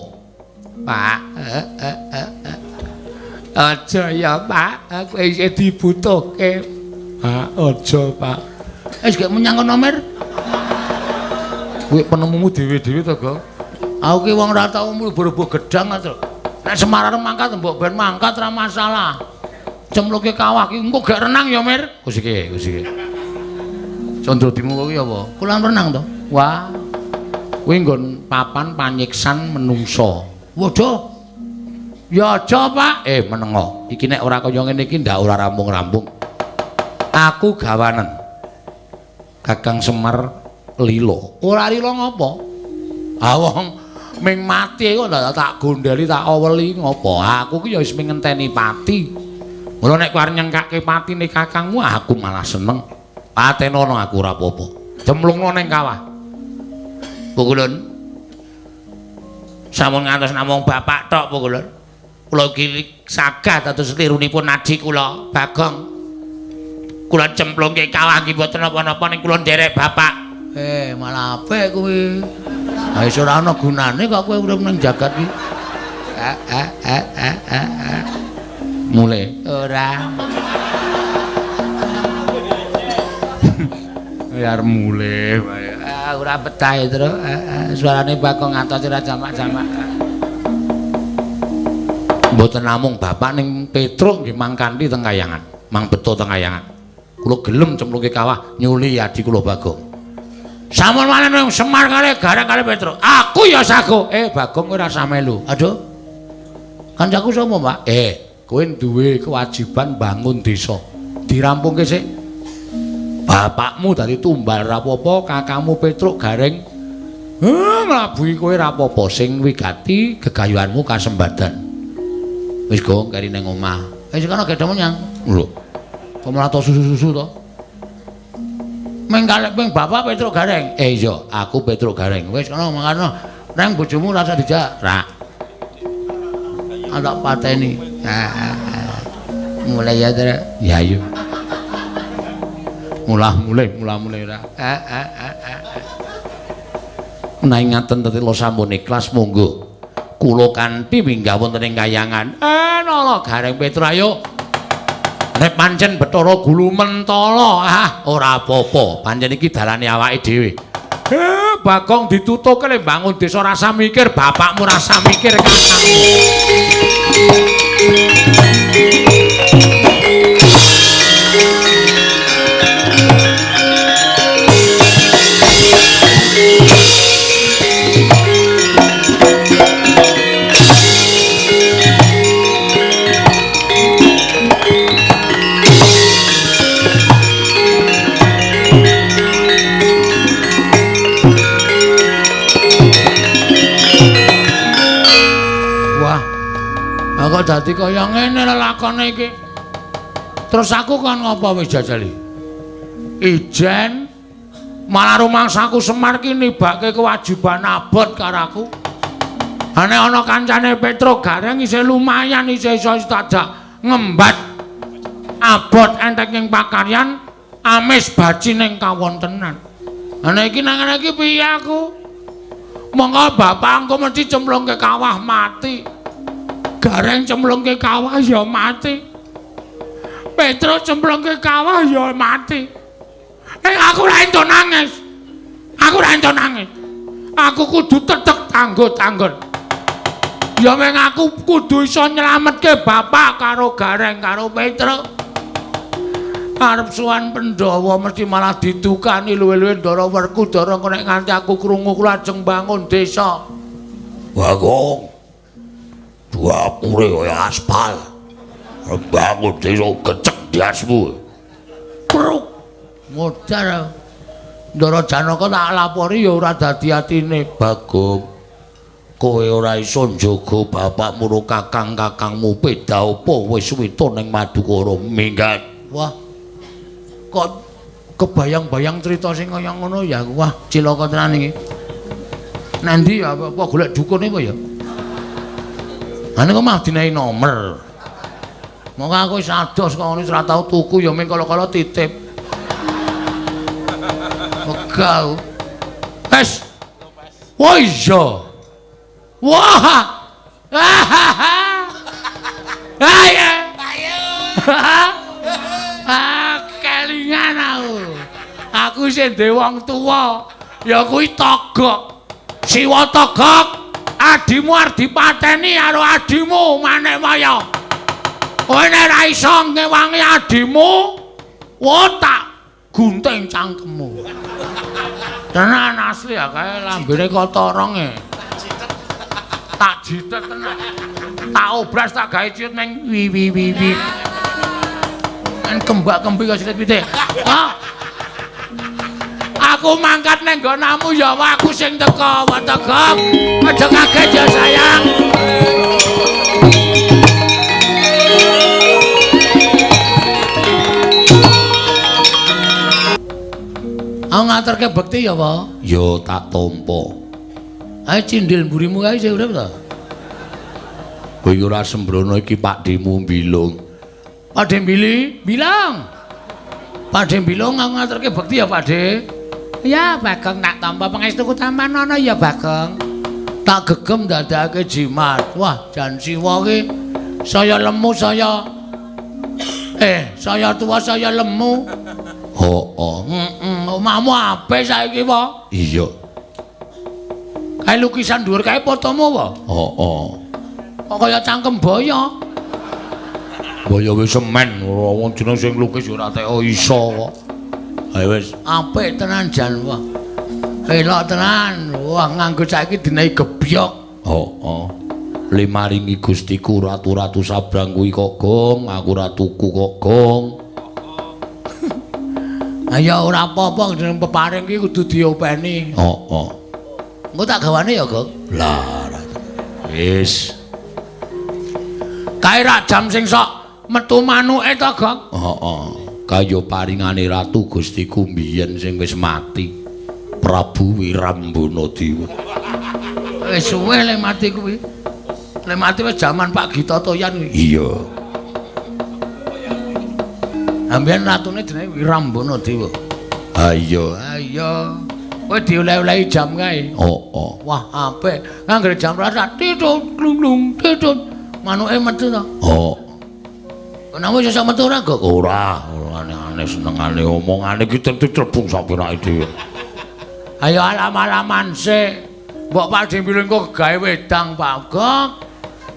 Pak, aja ya, Pak, aku isih dibutuhke. Pak, aja, Pak. Wis gek menyang kono, Mir. Kuwi penemumu dhewe-dhewe to, Gong? Aku ki wong ora tau mlebu-mlebu gedang to. Nek Semar arep mangkat mbok ben mangkat ora masalah. Cemplungke kawah ki engko gek renang ya, Mir. Wis iki, wis iki. Condrodimu kuwi apa? Kolam renang to. Wah. Kuwi nggon papan panyiksan menungsa. Waduh. Ya aja, Pak. Menengo. Iki nek ora kaya ngene iki ndak ora rampung-rampung. Aku gawanen. Kakang Semar lilo. Ora lilo ngopo? Ah wong ming mati kok ndak tak gondeli tak aweli ngopo? Aku ki ya wis ming ngenteni pati. Mula nek kowe arep nyengkake patine kakangmu aku malah seneng. Patenono aku ora apa-apa. Cemplungno ning kawah. Pukulun. Sampun ngantos namung bapak tok pukulun. Kula iki sagah dados lirunipun adi kula, Bagong. Kula cemplungke kawah nggih mboten napa-napa ning kula nderek bapak. Malah apik kuwi. Ha wis ora ana gunane kok kowe urip ning jagat iki. Mulai ora. Ya arep mulih wae. Ah ora betah ya, Tru. Suarane Bagong ngantos ora jamak-jamak. Mboten namung bapak ning Petruk nggih mang kanthi teng kayangan, mang beto teng kayangan. Kula gelem cemplungke kawah nyuli adi kula Bagong. Sampun walen Semar kalih Gareng kalih Petruk. Aku ya sago. Bagong kowe ora usah melu. Aduh. Kancaku sapa, Pak? Kowe duwe kewajiban bangun desa. Dirampungke sik. Bapakmu dadi tumbal ra apa-apa, kakangmu Petruk Gareng nglabuhi kowe ra apa-apa sing wigati gegayuhanmu kasembadan. Wis gong keri ning omah. Wis kono gedhe menyang. Lho. Kok malah to susu-susu to? Ming kalih ping bapak Petruk Gareng. Iya, aku Petruk Gareng. Wis kono mangkano. Nang bojomu rasa dijak. Ra. Tak pateni. Mulai ya, Tru. Ya ayo. Mulah mulih, mulah mulih ora. Menawi ngaten tetela sampun ikhlas monggo. Kula kanthi minggah wonten ing kayangan. Nala Gareng Petruk ayo. Nek pancen Bathara Gulu mentala, ora apa-apa. Pancen iki dalane awake dhewe. Bagong ditutuke le bangun desa rasa mikir, bapakmu rasa mikir kakangmu. Dadi kaya ngene lelakone iki. Terus aku kon ngopo wis jajali? Ijen malah rumangsaku Semar ki nibake kewajiban abot karo aku. Nek ana kancane Petro Gareng isih lumayan isih iso tajak ngembat abot entek ing pakaryan amis baci ning kawontenan. Nek iki nang ngene iki piye aku? Monggo bapak engko mesti cemplungke kawah mati. Gareng cemplungke kawah ya mati. Petro cemplungke kawah ya mati. Aku ora entuk nangis. Aku ora entuk nangis. Aku kudu tetep tanggo-tanggon. Ya meng aku kudu iso nyelametke bapak karo Gareng karo Petro. Arep sowan Pandhawa mesti malah didukani luwe-luwe Ndara Werkudara engko nek nganti aku krungu kula ajeng bangun desa. Bagong. Dapure kaya aspal. Bangun desa gecek diasmu. Pruk. Modar. Ndara Janaka tak lapori ya ora dadi atine. Bagong. Kowe ora iso njaga bapakmu ro kakang-kakangmu beda apa wis wita ning Madukara minggat. Wah. Kok kebayang-bayang cerita sing kaya ngono ya aku. Wah, cilaka tenan iki. Nanti ya apa golek dukun apa ya? Ane kok mah dinehi nomer. Monggo aku wis ados kok ngono ora tau tuku ya mung kala-kala titip. Wegah. Wes. Wah iya. Wah. Ayo. Ah, kelingan aku. Aku isih duwe wong tuwa. Ya kuwi Togok. Siwa Togok, adimu arep dipateni karo adimu Manikmaya. Kowe nek ora iso ngewangi adimu, wah tak gunting cangkemmu. Tenan asli ya kae lambene kotorong e. Tak jitet tenan. Tak obras tak gawe ciut ning wi wi wi wi. Kan kembak-kembi kaya silit pitik. Ah. Aku mangkat ning nggonamu ya aku sing teka, Togok. Aja kaget ya sayang. Aku ngaturke bekti ya, Pak? Ya tak tampa. Ayo cindil mburimu kae isih urip ta? Kowe ora sembrono iki Pakdhemu Bilung. Pakdhe Bili, bilang. Pakdhe Bilung aku ngaturke bekti ya, Pakdhe. Ya, Bagong tak tampa pangestuku tampanana ya, Bagong. Tak gegem dadake jimat. Wah, jan Siwa ki saya lemu saya saya tua saya lemu. Heeh. Heeh, omahmu apik saiki, Pak? Iya. Kae lukisan dhuwur kae fotomu, Pak? Heeh. Kok kaya cangkem boyo. Boyo wis semen, wong jeneng sing lukis ora teko iso kok. Ayo wis apik tenan jan wah. Elok tenan. Wah, nganggo saiki dinehi gebyok. Heeh. Le maringi Gustiku ratu-ratu sabrang kuwi kok, Gong. Aku ora tuku kok, Gong. Ayo ora apa-apa jeneng peparing ki kudu diopeni. Heeh. Engko tak gawane ya, Gong. Lah, wis. Kae rak jam sing sok metu manuke to, Gong? Heeh. Kaya paringane ratu Gustiku mbiyen sing wis mati. Prabu Wirambana Dewa. Wis suwe le mati kuwi. Le mati wis jaman Pak Gita Toyan kuwi. Iya. Ambiyen ratune jenenge Wirambana Dewa. Ha iya. Ha iya. Kowe dioleh-olehi jam kae. Heeh. Wah, apik. Anggere jam 2 titut glung-glung titut. Manuke metu to? Heeh. Kenapa iso metu ora, Gok? Ora, ora aneh-aneh senengane omongane iki tentu trebung sapirake dhewe. Ayo alam-alaman sik. Mbok Pakdhe Bilung kok gawe wedang, Pak Gok.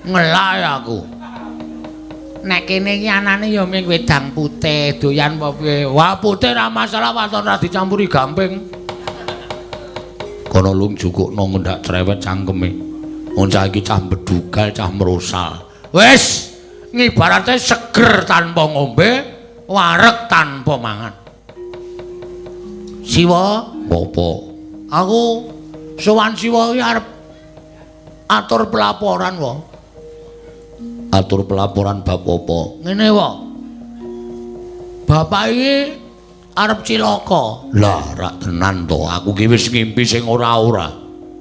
Ngelak aku. Nek kene iki anane ya mung wedang putih, doyan apa piye? Wah, putih ora masalah waton ora dicampuri gamping. Kono lung jukukno ngendak cerewet cangkeme. Wong cah iki cah bedugal, cah merosal. Wis, ngibarate seger tanpa ngombe, wareg tanpa mangan. Siwa, apa? Aku sowan Siwa iki arep atur pelaporan wae. Atur pelaporan bab apa? Ngene wae. Bapak iki arep cilaka. Lah, rak tenan to. Aku ki wis ngimpi sing ora-ora.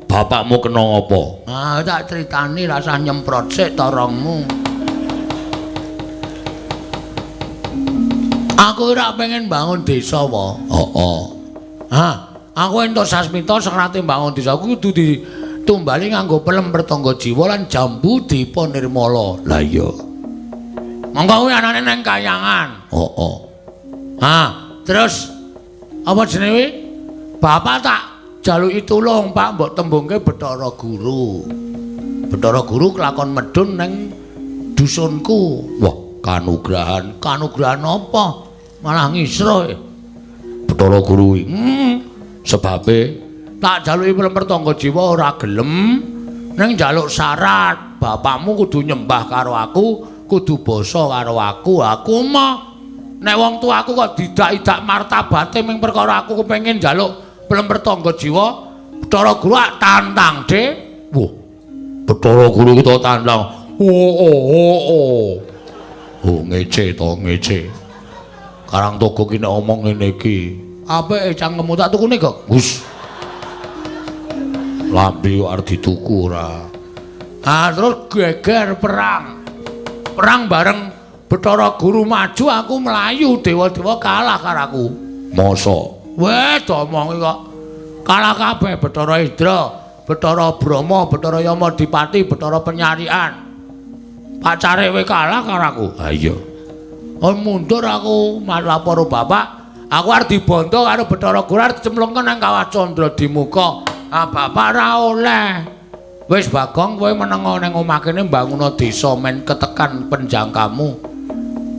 Bapakmu kena apa? Ah, tak critani rasah nyemprot sik torongmu. Aku ora pengen bangun desa wae. Heeh. Ha, aku entuk sasmita serate bangun desa aku kudu ditumbali nganggo pelem pertangga jiwa lan jambu dipa nirmala. Lah iya. Monggo kuwi anane nang kayangan. Heeh. Ha, terus apa jenenge? Bapak tak jaluki tulung, Pak, mbok tembungke Bathara Guru. Bathara Guru kelakon medhun nang dusunku. Wah, kanugrahan. Kanugrahan apa? Malah ngisro. Bathara Guru kuwi. Sebabe tak jaluki pelem pertangga jiwa ora gelem, ning njaluk syarat, bapakmu kudu nyembah karo aku, kudu basa karo aku. Aku mah nek wong tuaku kok didak-idak martabate ming perkara aku kepengin njaluk pelem pertangga jiwa, Bathara Guru ak tantang, Dik. Wah, Bathara Guru ki to tantang. Oh oh oh oh. Oh ngece to, ngece. Karang Togo ki nek omong ngene iki. Apike cangkemmu tak tukune kok. Gus. Lambe kok arep dituku ora. Ah, terus geger perang. Perang bareng Bathara Guru maju, aku mlayu, dewa-dewa kalah karo aku. Mosok? Weh, domongi kok. Kalah kabeh Bathara Indra, Bathara Brahma, Bathara Yama Dipati, Bathara Penyarian. Pacare we kalah karo aku. Ha iya. Oh, mundur aku lapor bapak. Aku arep dibondo karo Bathara Guru arep dicemplungke nang Kawah Candra Dimuka. Ah, bapak ora oleh. Wis Bagong kowe menengo nang omah kene mbanguna desa men ketekan penjangkamu.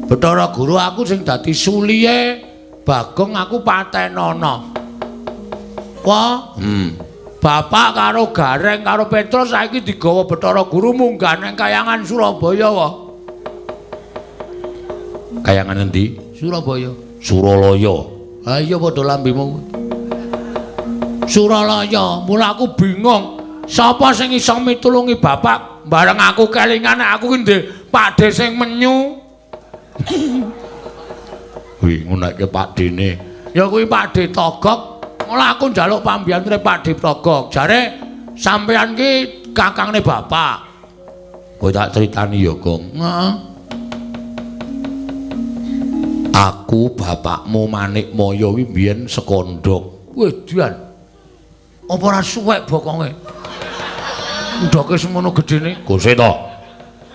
Bathara Guru aku sing dadi suliye Bagong aku patenono. Wah, Bapak karo Gareng karo Petrus saiki digawa Bathara Guru munggah nang kayangan Surabaya wae. Kayangan endi? Surabaya. Suralaya. Ha iya padha lambemu. Suralaya, mula aku bingung. Sapa sing iso mitulungi bapak? Bareng aku kelingan aku ki ndek Pakde sing menyu. Kuwi ngunekke Pakdene. Ya kuwi Pakde Togok. Mula aku njaluk pambiyantune Pakde Togok. Jare sampean ki kakangne bapak. Kowe tak critani ya, Gong. Heeh. Aku bapakmu Manikmaya kuwi biyen sekondhok. Wedian. Apa ora suwek bokonge? Ndoke semono gedene. Gose to.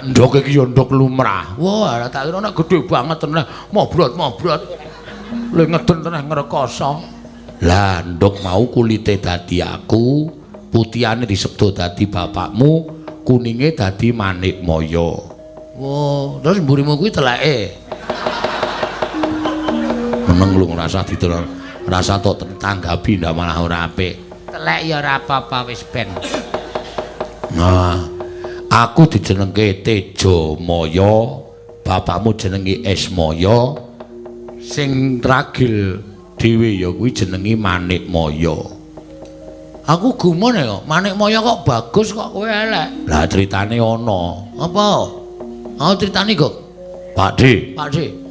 Ndoke iki ya ndok lumrah. Wah, tak kira nek gedhe banget tenan. Mobrot-mobrot. Le ngeden tenan ngrekoso. Lah, ndok mau kulite dadi aku, putihane disebut dadi bapakmu, kuninge dadi Manikmaya. Wah, terus mburimu kuwi teleke. Meneng lu ngrasa diterang, rasa tok tanggapi ndak malah ora apik. Telek ya ora apa-apa wis ben. Nah, aku dijenengke Tejamaya, bapakmu jenenge Esmaya, sing tragil dhewe ya kuwi jenenge Manikmaya. Aku gumun ya kok, Manikmaya kok bagus kok kowe elek. Lah critane ana. Apa? Aku critane kok. Pakde. Pakde.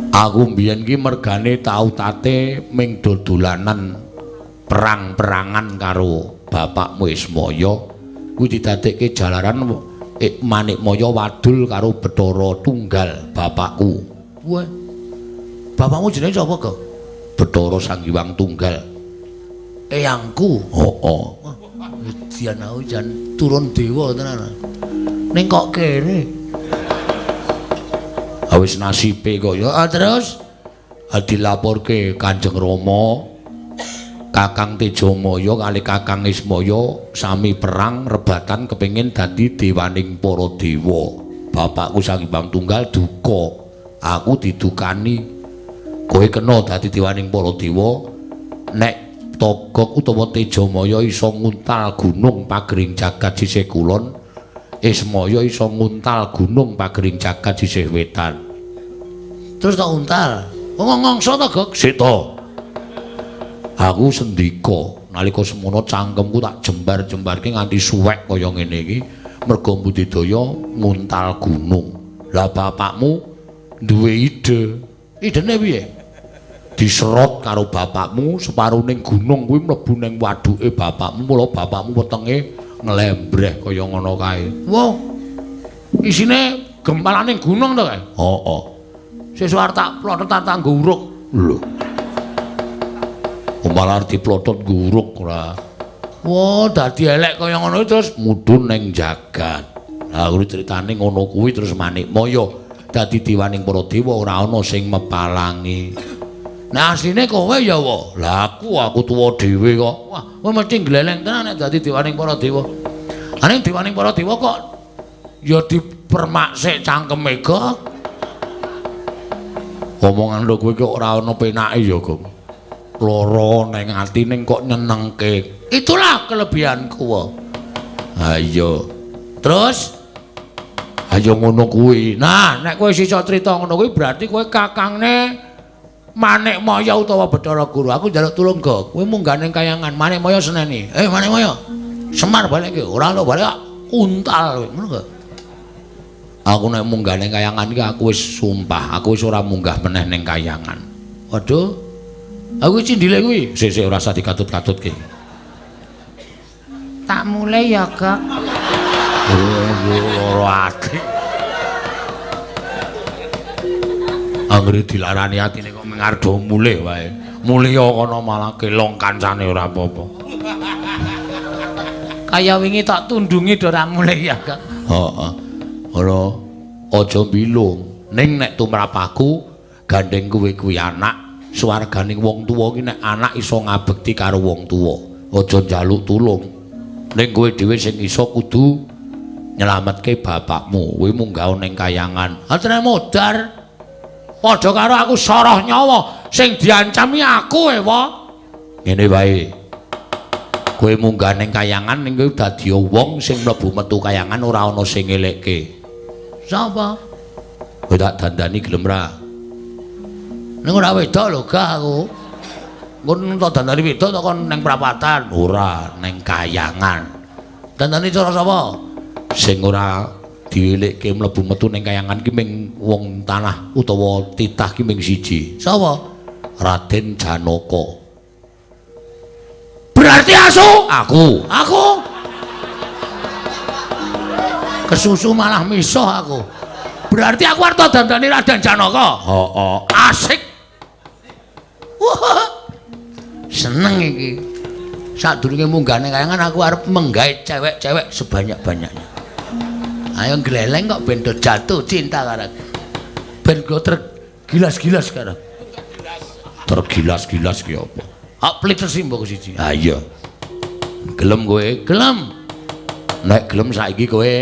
Aku mbiyen ki mergane tau tate ming dodolanan perang-perangan karo bapakmu Ismaya kuwi didadekke jalaran Manikmaya wadul karo Bathara Tunggal bapakku. Wah. Bapakmu jenenge sapa, Gok? Bathara Sang Hyang Tunggal. Eyangku. Heeh. Edian aku jan turun dewa tenan. Ning kok kere. Wis nasibe kok ya. Terus dilaporke Kanjeng Rama, Kakang Tejamaya kali Kakang Ismaya sami perang rebatan kepengin dadi dewaning para dewa. Bapakku Sang Hyang Tunggal duka, aku didukani. Kowe kena dadi dewaning para dewa nek Togok utawa Tejamaya iso nguntal gunung pagering jagat sisih kulon, Ismaya iso nguntal gunung pagering jagat sisih wetan. Terus tak untal. Wong ngongso to, Gok? Sik to. Aku sendika nalika semono cangkemku tak jembar-jembarke nganti suwek kaya ngene iki. Merga budidaya nguntal gunung. Lah bapakmu duwe ide. Idene piye? Diserot karo bapakmu separuning gunung kuwi mlebu ning waduke bapakmu, mula bapakmu wetenge nglembreh kaya ngono kae. Wah. Isine gempalaning gunung to kae? Heeh. Sesuk arep tak plotot tak nggo uruk. Lho. Malah diplotot nggo uruk ora. Wah, dadi elek kaya ngono terus mudhun ning jagat. Lah kuwi critane ngono kuwi terus Manikmaya dadi diwaning para dewa ora ana sing mepalangi. Nah asline kowe ya wa. Lah aku tuwa dhewe kok. Wah, kowe mesti gleleng tenan nek dadi diwaning para dewa. Ane diwaning para dewa kok ya dipermak sik cangkeme kok. Omongan lho kowe kok ora ana penake ya, Gong. Lara ning ati ning kok nyenengke. Itulah kelebihanku. Ha iya. Terus ayo ngono kuwi. Nah, nek kowe iso crita ngono kuwi berarti kowe kakangne Manikmaya utawa Bathara Guru. Aku njaluk tulung, Gok. Kowe munggah ning kayangan Manikmaya seneni. Eh, Manikmaya. Semar balik ki. Ora lho balik untal kowe, ngono gak? Aku nek munggah ning kayangan iki aku wis sumpah, aku wis ora munggah meneh ning kayangan. Waduh. Aku cindile kuwi. Sik-sik ora usah dikatut-katutke. Tak mulai ya, Gok. Oh, lara ati. Anggere dilarani atine kok mengardo mulih wae. Mulih kono malah kelong kancane ora apa-apa. Kaya wingi tak tundungi do ora mulih ya, Gok. Heeh. Ora aja bilung. Ning nek tumrap aku gandeng kowe kuwi anak, swarganing wong tuwa ki nek anak iso ngabekti karo wong tuwa. Aja njaluk tulung. Ning kowe dhewe sing iso kudu nyelametke bapakmu. Kowe munggah ning kayangan. Atene modar. Padha karo aku soroh nyawa sing diancami aku ewa. Ngene wae. Kowe munggah ning kayangan ning kowe dadi wong sing mlebu metu kayangan ora ana sing ngelekke. Sapa? Kowe tak dandani gelem ra? Ning ora wedok lho gak aku. Engko tak dandani wedok tak kon ning prapatan. Ora, ning kayangan. Dandani cara sapa? Sing ora diwelekke mlebu metu ning kayangan ki ming wong tanah utawa titah ki ming siji. Sapa? Raden Janaka. Berarti asu? Aku. Aku. Kesusu malah misuh aku. Berarti aku arep dandani Raden Janaka. Heeh. Asik. Wah. Seneng iki. Sadurunge munggah ning kayangan aku arep menggaet cewek-cewek sebanyak-banyaknya. Ayo gleleng kok ben do jatuh cinta karo aku. Ben go tergilas-gilas karo. Tergilas-gilas ki apa? Hak pelit mbok siji. Ha iya. Gelem kowe? Gelem. Nek gelem saiki kowe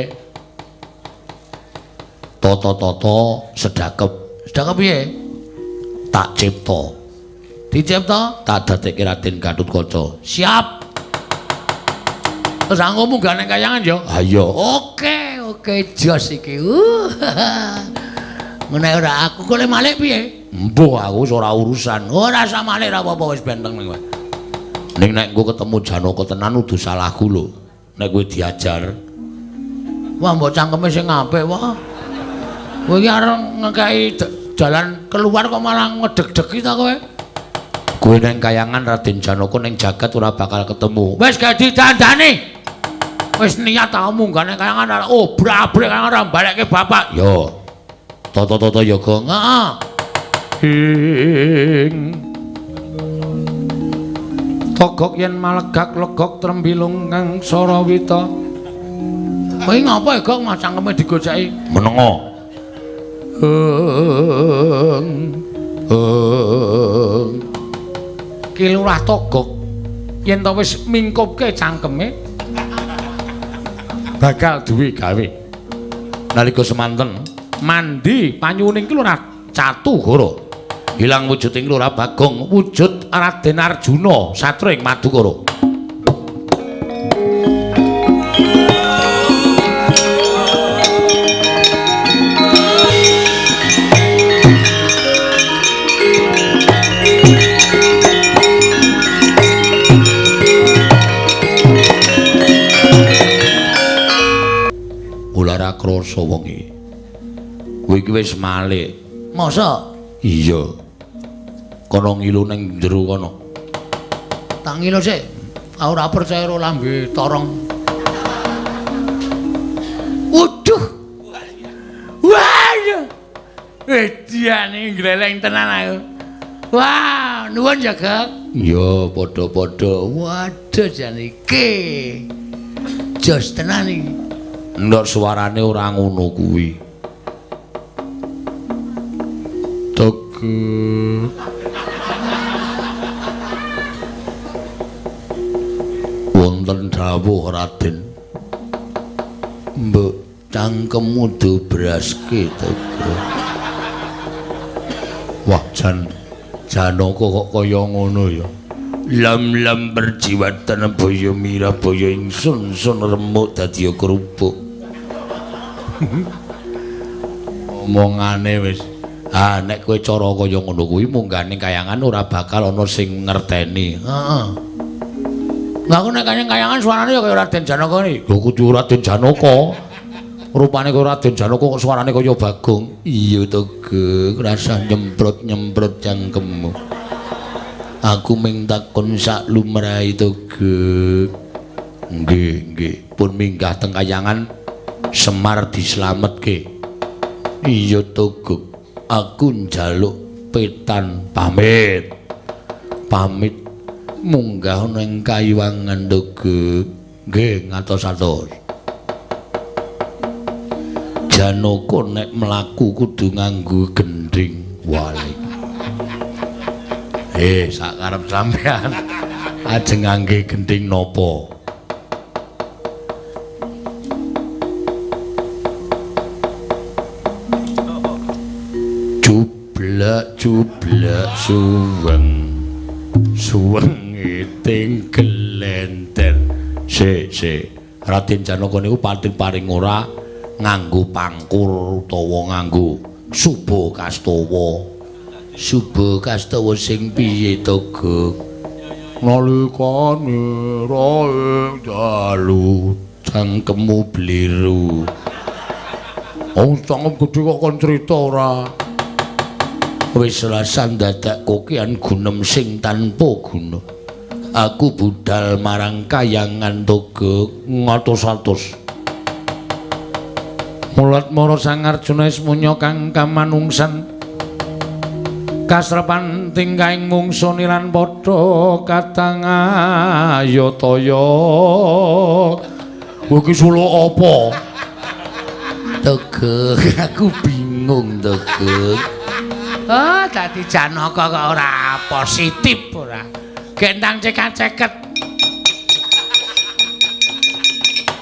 toto-toto sedakep. Sedakep piye? Tak cipta. Dicipta? Tak dadekke Raden Gatotkaca. Siap. Terus aku munggah ning kayangan ya? Ha iya. Oke, oke jos iki. Ngene ora aku kok le malik piye? Mbuh aku wis ora urusan. Ora usah malik ora apa-apa wis benteng ning kowe. Ning nek engko ketemu Janaka tenan udu salahku lho. Nek kowe diajar. Wah mbok cangkeme sing apik wah. Kowe iki arep ngekeki jalan keluar kok malah ngedeg-degi ta kowe? Kowe nang kayangan Raden Janaka ning jagat ora bakal ketemu. Wis gak didandani. Wis niat tau munggah ning kayangan obrak-abrik kayangan ora balekke bapak. Yo. Toto-toto ya, Gong. Heeh. Ing Togok yen malegak legok trembilung kang sarawita. Kowe ngapa ya, Gong, mas cangkeme digoceki? Menengo. Ki Lurah Togok yen to wis mingkupke cangkeme bakal duwe gawe. Nalika semanten mandi panyuning ki Lurah Catugara ilang wujuding Lurah Bagong wujud Raden Arjuna satria ing Madukara. rasa wong iki. Kowe iki wis malik. Masa? Iya. Kono ngilu ning jero kono. Tak ngilu sik. Aku ora percaya karo lambe torong. Waduh. Waduh. Ediane gleleng tenan aku. Wah, nuwun ya, Gek. Iya, padha-padha. Waduh jan iki. Jos tenan iki. Ndok suarane ora ngono kuwi. Tege. Wonten dawuh Raden. Mbok cangkemmu dobraske Tege. Wah, jan Janaka kok kaya ngono ya. Lam-lam perjiwatan baya mirah baya ingsun sun remuk dadi kerupuk. Omongane wis. Ah, nek kowe cara kaya ngono kuwi munggah ning kayangan ora bakal ana sing ngerteni. Heeh. Lah aku nek kayangan suarane ya kaya Raden Janaka iki. Lho kudu Raden Janaka. Rupane kaya Raden Janaka kok suarane kaya Bagong. Iya to, Gek, rasah nyemprot-nyemprot cangkemmu. Aku ming takon sak lumrahe to, Gek. Nggih, nggih. Pun minggah teng kayangan Semar dislametke. Iya to, Gek. Aku njaluk petan pamit. Pamit munggah ning kayiwangan to, Gek. Nggih, ngatos-atos. Janaka nek mlaku kudu nganggo gendhing walik. Sak karep sampean ajeng ngangge gendhing napa? Jublak-jublak suweng. Suweng iting gelenter. Sik, sik. Raden Janaka niku pating paring ora nganggo pangkur utawa nganggo suba kastawa. Suba kastawa sing piye to, Gek? Nalikane raing dalu cangkemmu bliru. Oh, cangkem gedhe kok kon crita ora? Wis rasan dadak kokean gunem sing tanpa guna. Aku budal marang kayangan to, Gek, ngatos-atos. Mulat mara Sang Arjuna ismunya kang kamanungsan. Kasrepan tingkahing mungsu nilan padha katang ayataya. Kowe iki suluk apa? Tegek, aku bingung Tegek. Ah, dadi Janaka kok ora positif ora. Gendang cekak-ceket.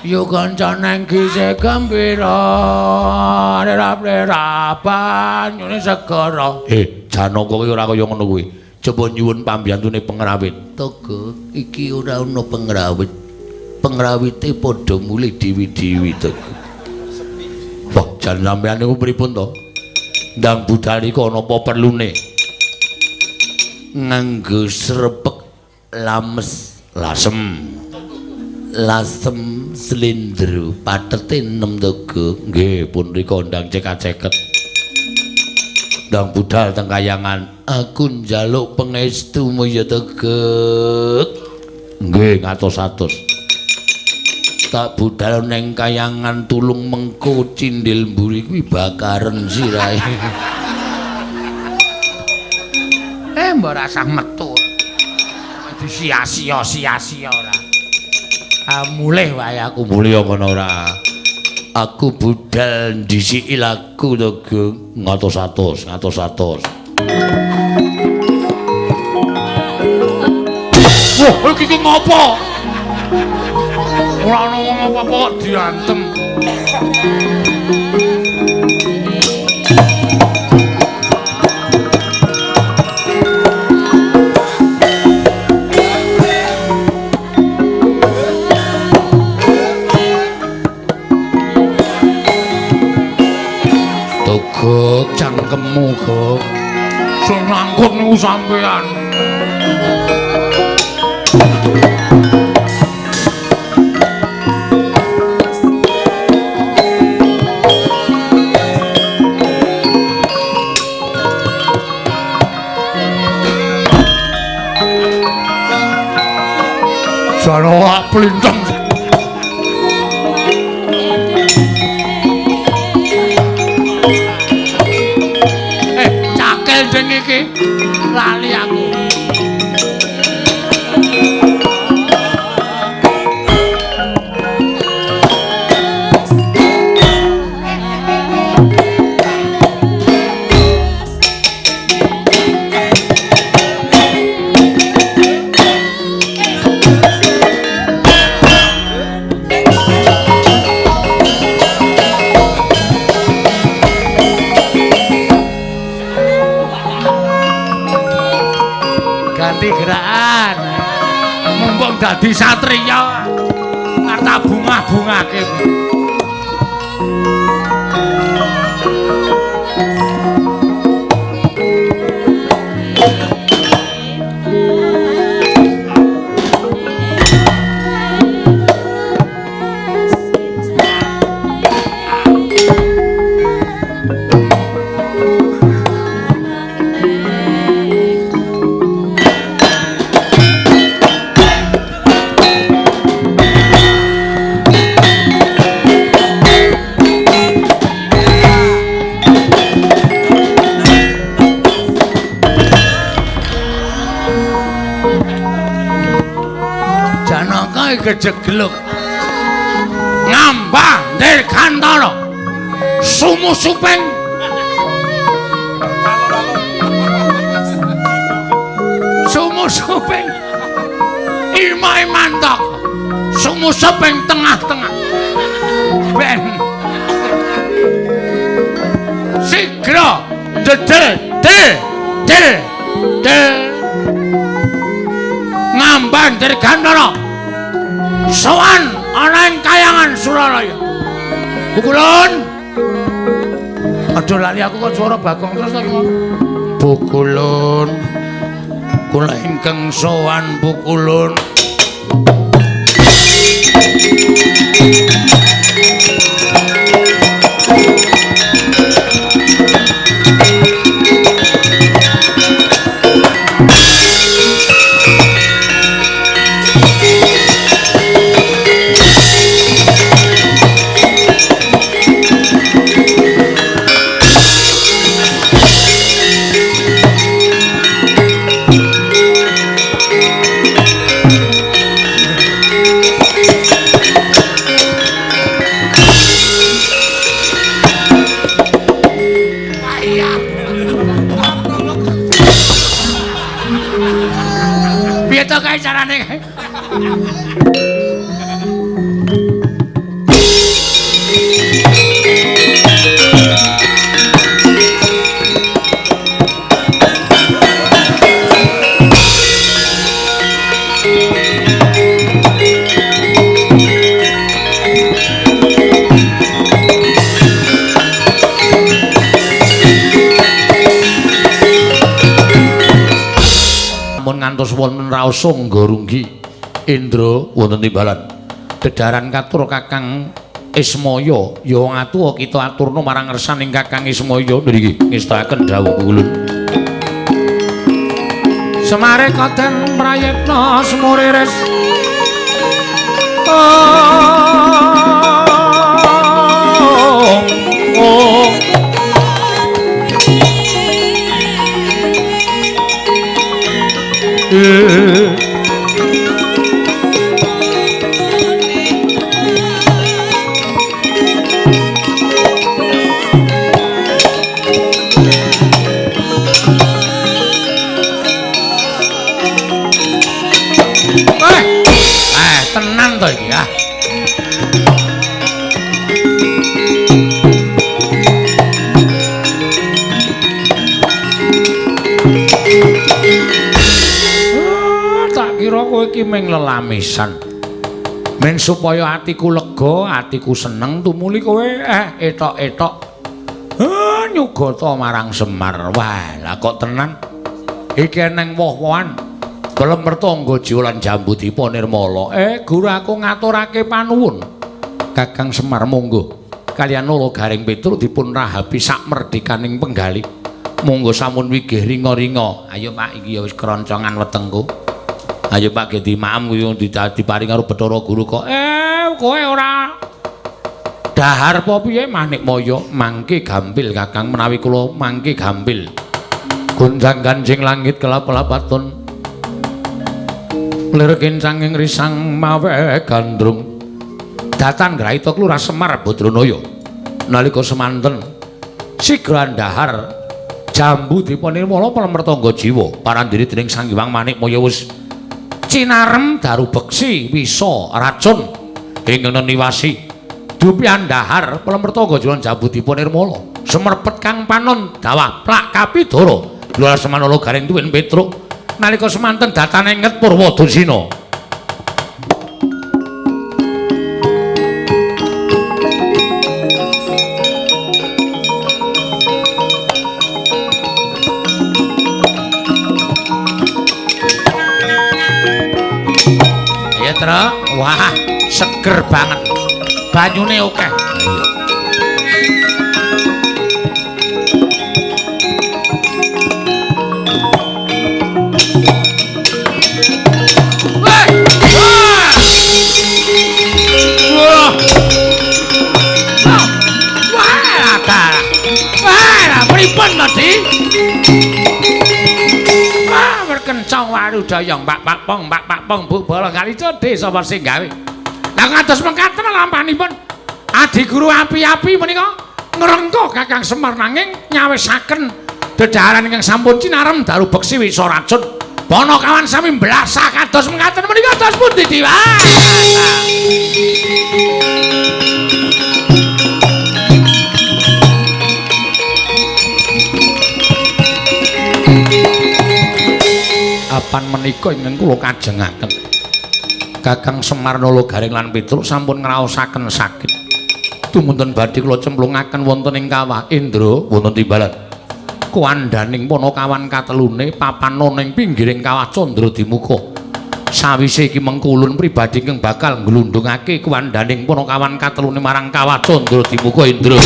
Yo kanca nang gisih gembira, rap-rapan nyune segara. Janaka ki ora kaya ngono kuwi. Coba nyuwun pambiyantune pengrawit. Tegek, iki ora ana pengrawit. Pengrawite padha mulih dewi-dewi Tegek. Wah, jan sampeyan niku pripun to? Ndang budal iku ana apa perlune? Nganggo srepek lames lasem. Lasem slindro patete 6 Tegek. Nggih, pun rika ndang cekak-ceket. Ndang budal teng kayangan. Aku njaluk pangestumu ya Tegek. Nggih, ngatos-atos. Tak budal neng kayangan tulung mengko cindil mburi kuwi bakaren sirahe. Mbok rasah metu. Disia-sia sia-sia ora. Ah, mulih wae aku. Mulih ngono ora. Aku budal ndhisiki laku to, Geng. Ngatos-atos, ngatos-atos. Wah, iki ki ngopo? Ora ana wong apa-apa kok diantem. Togok cangkemmu, Gok. Sing ngangkut niku sampean. Jano plinteng. Cakel ding iki. Lali aku. Gerakan mumpung dadi satriya arta bungah-bungahke. Kejegluk ngambah dirgantara sumusuping sumusuping imai mantok sumusuping tengah-tengah ben sigra dedel del del del ngambah dirgantara sowan ana ing kayangan Suralaya. Pukulun. Aja lali aku kok swara Bagong terus to iki. Pukulun. Kula ingkang sowan pukulun. Piye to kae carane kae? Ngantos wonten raos sangga runggi Indra wonten timbalan dedaran katur Kakang Ismaya ya ngatuwa kita aturna marang ngersaning Kakang Ismaya ngriki ngestakaken dawuh kula. Semare kaden prayitna sumuriris oh. Tenan to iki ah. Tak kira kowe iki mung lelamisan. Men supaya atiku lega, atiku seneng tumuli kowe etok-etok nyugata marang Semar. Wah, lah kok tenan. Iki eneng woh-wohan. Pelem mertangga jiwa lan jambu dipa nirmala. Guru aku ngaturake panuwun. Kakang Semar monggo. Kaliyan Nala Gareng Petruk dipun rahapi sak merdekaning penggalih. Monggo sampun wigih ringa-ringa. Ayo Pak, iki ya wis keroncongan wetengku. Ayo Pak Gedi maem kuwi diparing karo Bathara Guru kok. Kowe ora dahar apa piye Manikmaya mangke gampil Kakang menawi kula mangke gampil. Gonjang-ganjing langit kelap-lapaton. Lir kencanging risang mawe gandrung. Datan graita Klurah Semar Badranaya. Nalika semanten sigra dahar jambu dipa nirmala palemertangga jiwa parandiri dening Sang Hyang Manikmaya wis cinarem daru beksi wisa racun ingkang neniwasi dupian dahar palemertangga jiwa jambu dipa nirmala semerpet kang panon dawah plak kapidara Lurah Semanala garing tuwin Petruk nalika semanten datane nget Purwadasina. Wah, seger banget. Banyune akeh. Wah. Wah, wah, pripun to, Di? Wah, berkencang warudaya Mbak Pak Pong, Mbak Pak Pong, Bu Bala kali cedhe sapa sing gawe. Lah ngantos mekaten lampanipun Adi Guru api-api menika ngrengka Kakang Semar nanging nyawisaken dedaharan ingkang sampun cinarem daru beksi wisa racun. Panakawan sami mblasah kados mekaten menika dos pundi Dewa? Apan menika ingkang kula kajengaken Kakang Semar Nala Garing lan Petruk sampun ngraosaken sakit. Tumunten badhe kula cemplungaken wonten ing kawah Indra wonten timbalan. Kuwandaning panakawan katelune papan ing pinggiring kawah Candra Dimuka. Sawise iki mengkulun pribadi ingkang bakal nglundhungake kuwandaning panakawan katelune marang kawah Candra Dimuka Indra.